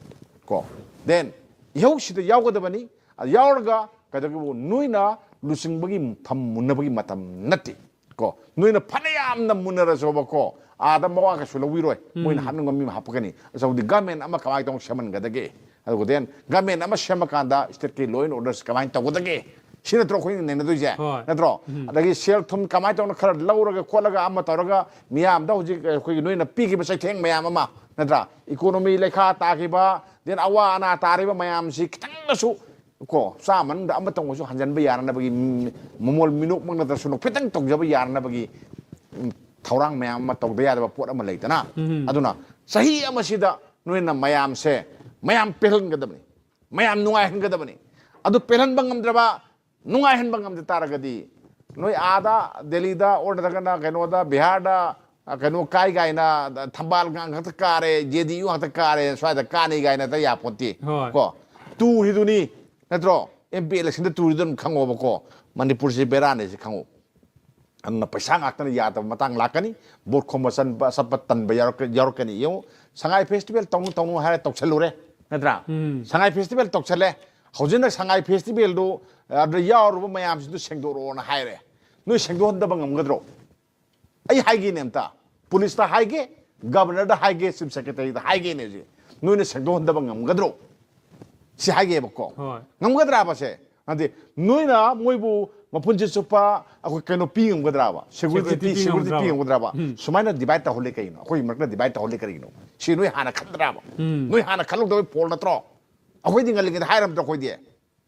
ꯀꯣ꯫ ꯗꯦꯟ ꯏꯍꯧꯁꯤꯗ ꯌꯥꯎꯒꯗꯕꯅꯤ꯫ ꯑꯗꯨ ꯌꯥꯎꯔꯒ ꯀꯩꯗꯧꯒꯦꯕꯨ, ꯅꯣꯏꯅ ꯂꯨꯆꯤꯡꯕꯒꯤ ꯐꯝ ꯃꯨꯟꯅꯕꯒꯤ ꯃꯇꯝ ꯅꯠꯇꯦ ꯀꯣ꯫ ꯅꯣꯏꯅ ꯐꯅ ꯌꯥꯝꯅ ꯃꯨꯟꯅꯔꯁꯨꯕꯀꯣ, ꯑꯥꯗ ꯃꯋꯥ ꯀꯩꯁꯨ ꯂꯧꯕꯤꯔꯣꯏ꯫ ꯃꯣꯏꯅ ꯎꯝ꯫ ꯍꯥꯞꯅꯤꯡꯕ ꯃꯤ ꯑꯃ ꯍꯥꯞꯄꯛꯀꯅꯤ꯫ ꯑꯗꯨꯗꯤ ꯒꯃꯦꯟ ꯑꯃ ꯀꯃꯥꯏꯅ ꯇꯧꯅ ꯁꯦꯝꯍꯟꯒꯗꯒꯦ? ꯑꯗꯨꯒ ꯗꯦꯟ ꯒꯃꯦꯟ ꯑꯃ ꯁꯦꯝꯃꯀꯥꯟꯗ ꯁ꯭ꯇꯦꯠꯀꯤ ꯂꯣ ꯑꯦꯟ ꯑꯣꯔꯗꯔꯁꯤ ꯀꯃꯥꯏꯅ ꯇꯧꯒꯗꯒꯦ? ꯁꯤ ꯅꯠꯇ꯭ꯔꯣ ꯑꯩꯈꯣꯏꯅ ꯅꯩꯅꯗꯣꯏꯁꯦ? ꯍꯣꯏ꯫ ꯅꯠꯇ꯭ꯔꯣ? ꯎꯝ꯫ ꯑꯗꯒꯤ ꯁꯦꯜ ꯊꯨꯝ ꯀꯃꯥꯏꯅ ꯇꯧꯅ ꯈꯔ ꯂꯧꯔꯒ ꯈꯣꯠꯂꯒ ꯑꯃ ꯇꯧꯔꯒ ꯃꯤꯌꯥꯝꯗ ꯍꯧꯖꯤꯛ ꯑꯩꯈꯣꯏꯒꯤ ꯅꯣꯏꯅ ꯄꯤꯈꯤꯕ ꯆꯩꯊꯦꯡ ꯃꯌꯥꯝ ꯑꯃ, ꯅꯠꯇ꯭ꯔꯥ? ꯏꯀꯣꯅꯣꯃꯤ ꯂꯩꯈꯥ ꯇꯥꯈꯤꯕ, ꯗꯦꯟ ꯑꯋꯥ ꯑꯅꯥ ꯇꯥꯔꯤꯕ ꯃꯌꯥꯝꯁꯤ ꯈꯤꯇꯪꯗꯁꯨ ꯀꯣ, ꯆꯥ ꯃꯅꯨꯡꯗ ꯑꯃꯇꯪ ꯑꯣꯏꯁꯨ ꯍꯟꯖꯤꯟꯕ ꯌꯥꯅꯅꯕꯒꯤ, ꯎꯝ, ꯃꯃꯣꯜ ꯃꯤꯅꯣꯛꯃꯛ ꯅꯠꯇ꯭ꯔꯁꯨ ꯈꯤꯇꯪ ꯇꯧꯖꯕ ꯌꯥꯅꯅꯕꯒꯤ, ꯎꯝ, ꯊꯧꯔꯥꯡ ꯃꯌꯥꯝ ꯑꯃ ꯇꯧꯗ ꯌꯥꯗꯕ ꯄꯣꯠ ꯑꯃ ꯂꯩꯗꯅ꯫ ꯎꯝ꯫ ꯑꯗꯨꯅ ꯆꯍꯤ ꯑꯃꯁꯤꯗ ꯅꯣꯏꯅ ꯃꯌꯥꯝꯁꯦ, ꯃꯌꯥꯝ ꯄꯦꯜꯍꯟꯒꯗꯕꯅꯤ, ꯃꯌꯥꯝ ꯅꯨꯡꯉꯥꯏꯍꯟꯒꯗꯕꯅꯤ꯫ ꯑꯗꯨ ꯄꯦꯜꯍꯟꯕ ꯉꯝꯗ꯭ꯔꯕ, ꯅꯨꯡꯉꯥꯏꯍꯟꯕ ꯉꯝꯗ ꯇꯥꯔꯒꯗꯤ ꯅꯣꯏ ꯑꯥꯗ ꯗꯦꯜꯂꯤꯗ ꯑꯣꯔ ꯅꯠꯇ꯭ꯔꯒꯅ ꯀꯩꯅꯣꯗ ꯕꯤꯍꯥꯔꯗ, ꯑ, ꯀꯩꯅꯣ ꯀꯥꯏ ꯀꯥꯏꯅ, ꯊꯝꯕꯥꯜ ꯉꯥꯛꯇ ꯀꯥꯔꯦ, ꯖꯦ ꯗꯤ ꯌꯨ ꯉꯥꯛꯇ ꯀꯥꯔꯦ, ꯁ꯭ꯋꯥꯏꯗ ꯀꯥꯅꯤ ꯀꯥꯏꯅ ꯍꯦꯛꯇ ꯌꯥꯄꯣꯟꯇꯦ꯫ ꯍꯣꯏ꯫ ꯀꯣ? ꯇꯨꯔꯤꯗꯨꯅꯤ, ꯅꯠꯇ꯭ꯔꯣ? ꯑꯦꯝ ꯄꯤ ꯏꯂꯦꯛꯁꯟꯗ ꯇꯨꯔꯤꯗꯨ ꯑꯗꯨꯝ ꯈꯪꯉꯣꯕꯀꯣ꯫ ꯃꯅꯤꯄꯨꯔꯁꯤ ꯕꯦꯔꯥꯅꯤ ꯁꯤ ꯈꯪꯉꯣ꯫ ꯑꯗꯨꯅ ꯄꯩꯁꯥ ꯉꯥꯛꯇꯅ ꯌꯥꯗꯕ ꯃꯇꯥꯡ ꯂꯥꯛꯀꯅꯤ꯫ ꯚꯣꯠ ꯈꯣꯝꯕ ꯆꯟꯕ, ꯆꯠꯄ ꯇꯟꯕ ꯌꯥꯎꯔꯛꯀ-, ꯌꯥꯎꯔꯛꯀꯅꯤ꯫ ꯌꯦꯡꯉꯨ, ꯁꯉꯥꯏ ꯐꯦꯁꯇꯤꯚꯦꯜ ꯇꯧꯅꯨ, ꯇꯧꯅꯨ ꯍꯥꯏꯔ ꯇꯧꯁꯜꯂꯨꯔꯦ, ꯅꯠꯇ꯭ꯔꯥ? ꯎꯝ꯫ ꯁꯉꯥꯏ ꯐꯦꯁꯇꯤꯚꯦꯜ ꯇꯧꯁꯜꯂꯦ꯫ ꯍꯧꯖꯤꯛꯅ ꯁꯉꯥꯏ ꯐꯦꯁꯇꯤꯚꯦꯜꯗꯨ, ꯑꯗꯨꯗ ꯌꯥꯎꯔꯨꯕ ꯃꯌꯥꯝꯁꯤꯡꯗꯨ ꯁꯦꯡꯗꯣꯔꯛꯑꯣꯅ ꯍꯥꯏꯔꯦ꯫ ꯅꯣꯏ ꯁꯦꯡꯗꯣꯛꯍꯟꯗꯕ ꯉꯝꯒꯗ꯭ꯔꯣ? ꯑꯩ ꯍꯥꯏꯒꯦꯅꯦ ꯑꯝꯇ꯫ ꯄꯨꯂꯤꯁꯇ ꯍꯥꯏꯒꯦ, ꯒꯕꯔꯅꯔꯗ ꯍꯥꯏꯒꯦ, ꯆꯤꯐ ꯁꯦꯀ꯭ꯔꯦꯇꯔꯤꯗ ꯍꯥꯏꯒꯦꯅꯦ ꯍꯧꯖꯤꯛ꯫ ꯅꯣꯏꯅ ꯁꯦꯡꯗꯣꯛꯍꯟꯗꯕ ꯉꯝꯒꯗ꯭ꯔꯣ? ꯁꯤ ꯍꯥꯏꯒꯦꯕꯀꯣ꯫ ꯍꯣꯏ꯫ ꯉꯝꯒꯗ꯭ꯔꯥꯕ ꯁꯦ? ꯑꯗꯤ ꯅꯣꯏꯅ ꯃꯣꯏꯕꯨ ꯃꯄꯨꯟꯁꯤ ꯆꯨꯞꯄ ꯑꯩꯈꯣꯏ ꯀꯩꯅꯣ ꯄꯤ ꯉꯝꯒꯗ꯭ꯔꯕ? ꯁꯦꯀ꯭ꯌꯨꯔꯤꯇꯤ Security ꯄꯤ ꯁꯦꯀ꯭ꯌꯨꯔꯤꯇꯤ ꯄꯤ ꯉꯝꯒꯗ꯭ꯔꯕ? ꯉꯝꯒꯗ꯭ꯔꯕ? ꯁꯨꯃꯥꯏꯅ ꯗꯤꯚꯥꯏꯠ ꯇꯧꯍꯜꯂꯤ ꯀꯩꯅꯣ? ꯑꯩꯈꯣꯏꯒꯤ ꯃꯔꯛꯇ ꯗꯤꯚꯥꯏꯠ ꯇꯧꯍꯜꯂꯤ ꯀꯔꯤꯒꯤꯅꯣ? ꯁꯤ ꯅꯣꯏ ꯍꯥꯟꯅ ꯈꯟꯗ꯭ꯔꯕ? ꯅꯣꯏ ꯍꯥꯟꯅ ꯈꯜꯂꯧꯗꯕꯩ ꯐꯣꯜ ꯅꯠꯇ꯭ꯔꯣ? ꯑꯩꯈꯣꯏꯗꯤ ꯉꯜꯂꯤꯉꯩꯗ ꯍꯥꯏꯔꯝꯗ꯭ꯔꯣ? ꯑꯩꯈꯣꯏꯗꯤ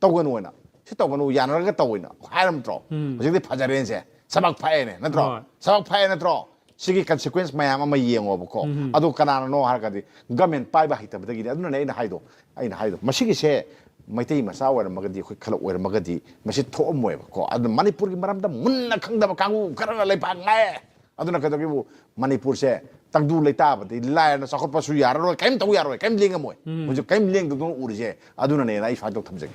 ꯇꯧꯒꯅꯨ ꯍꯥꯏꯅ, ꯁꯤ ꯇꯧꯒꯅꯨ, ꯌꯥꯅꯔꯒ ꯇꯧ ꯍꯥꯏꯅ ꯍꯥꯏꯔꯝꯗ꯭ꯔꯣ? ꯍꯧꯖꯤꯛꯇꯤ ꯐꯖꯔꯦꯅꯦ ꯁꯦ, ꯁꯕꯛ ꯐꯛꯑꯦꯅꯦ ꯅꯠꯇ꯭ꯔꯣ? ꯍꯣꯏ. ꯁꯕꯛ ꯐꯛꯑꯦ ꯅꯠꯇ꯭ꯔꯣ? ꯁꯤꯒꯤ ꯀꯟꯁꯤꯀ꯭ꯋꯦꯟꯁ ꯃꯌꯥꯝ ꯑꯃ ꯌꯦꯡꯉꯣꯕꯀꯣ꯫ ꯑꯗꯣ ꯀꯅꯥꯅꯅꯣ ꯍꯥꯏꯔꯒꯗꯤ ꯒꯃꯦꯟ ꯄꯥꯏꯕ ꯍꯩꯇꯕꯗꯒꯤꯅꯤ꯫ ꯑꯗꯨꯅꯅꯦ ꯑꯩꯅ ꯍꯥꯏꯗꯣ, ꯑꯩꯅ ꯍꯥꯏꯗꯣ ꯃꯁꯤꯒꯤꯁꯦ ꯃꯩꯇꯩ ꯃꯆꯥ ꯑꯣꯏꯔꯝꯃꯒꯗꯤ, ꯑꯩꯈꯣꯏ ꯈꯜꯂꯛ ꯑꯣꯏꯔꯝꯃꯒꯗꯤ ꯃꯁꯤ ꯊꯣꯛꯑꯝꯃꯣꯏꯕꯀꯣ꯫ ꯑꯗꯨꯅ ꯃꯅꯤꯄꯨꯔꯒꯤ ꯃꯔꯝꯗ ꯃꯨꯟꯅ ꯈꯪꯗꯕ ꯀꯥꯡꯕꯨ ꯈꯔꯅ ꯂꯩꯕꯥꯛ ꯉꯥꯛꯑꯦ꯫ ꯑꯗꯨꯅ ꯀꯩꯗꯧꯒꯦꯕꯨ, ꯃꯅꯤꯄꯨꯔꯁꯦ ꯇꯪꯗꯨ ꯂꯩꯇꯥꯕꯗꯤ ꯂꯥꯏꯔꯅ ꯆꯥꯎꯈꯠꯄꯁꯨ ꯌꯥꯔꯔꯣꯏ, ꯀꯔꯤꯝ ꯇꯧ ꯌꯥꯔꯣꯏ, ꯀꯔꯤꯝ ꯂꯦꯡꯉꯝꯃꯣꯏ꯫ ꯍꯧꯖꯤꯛ ꯀꯔꯤꯝ ꯂꯦꯡꯗꯗꯅ ꯎꯔꯤꯁꯦ ꯑꯗꯨꯅꯅꯦꯅ ꯑꯩ ꯁꯨꯃꯥꯏꯅ ꯇꯧ ꯊꯝꯖꯒꯦ꯫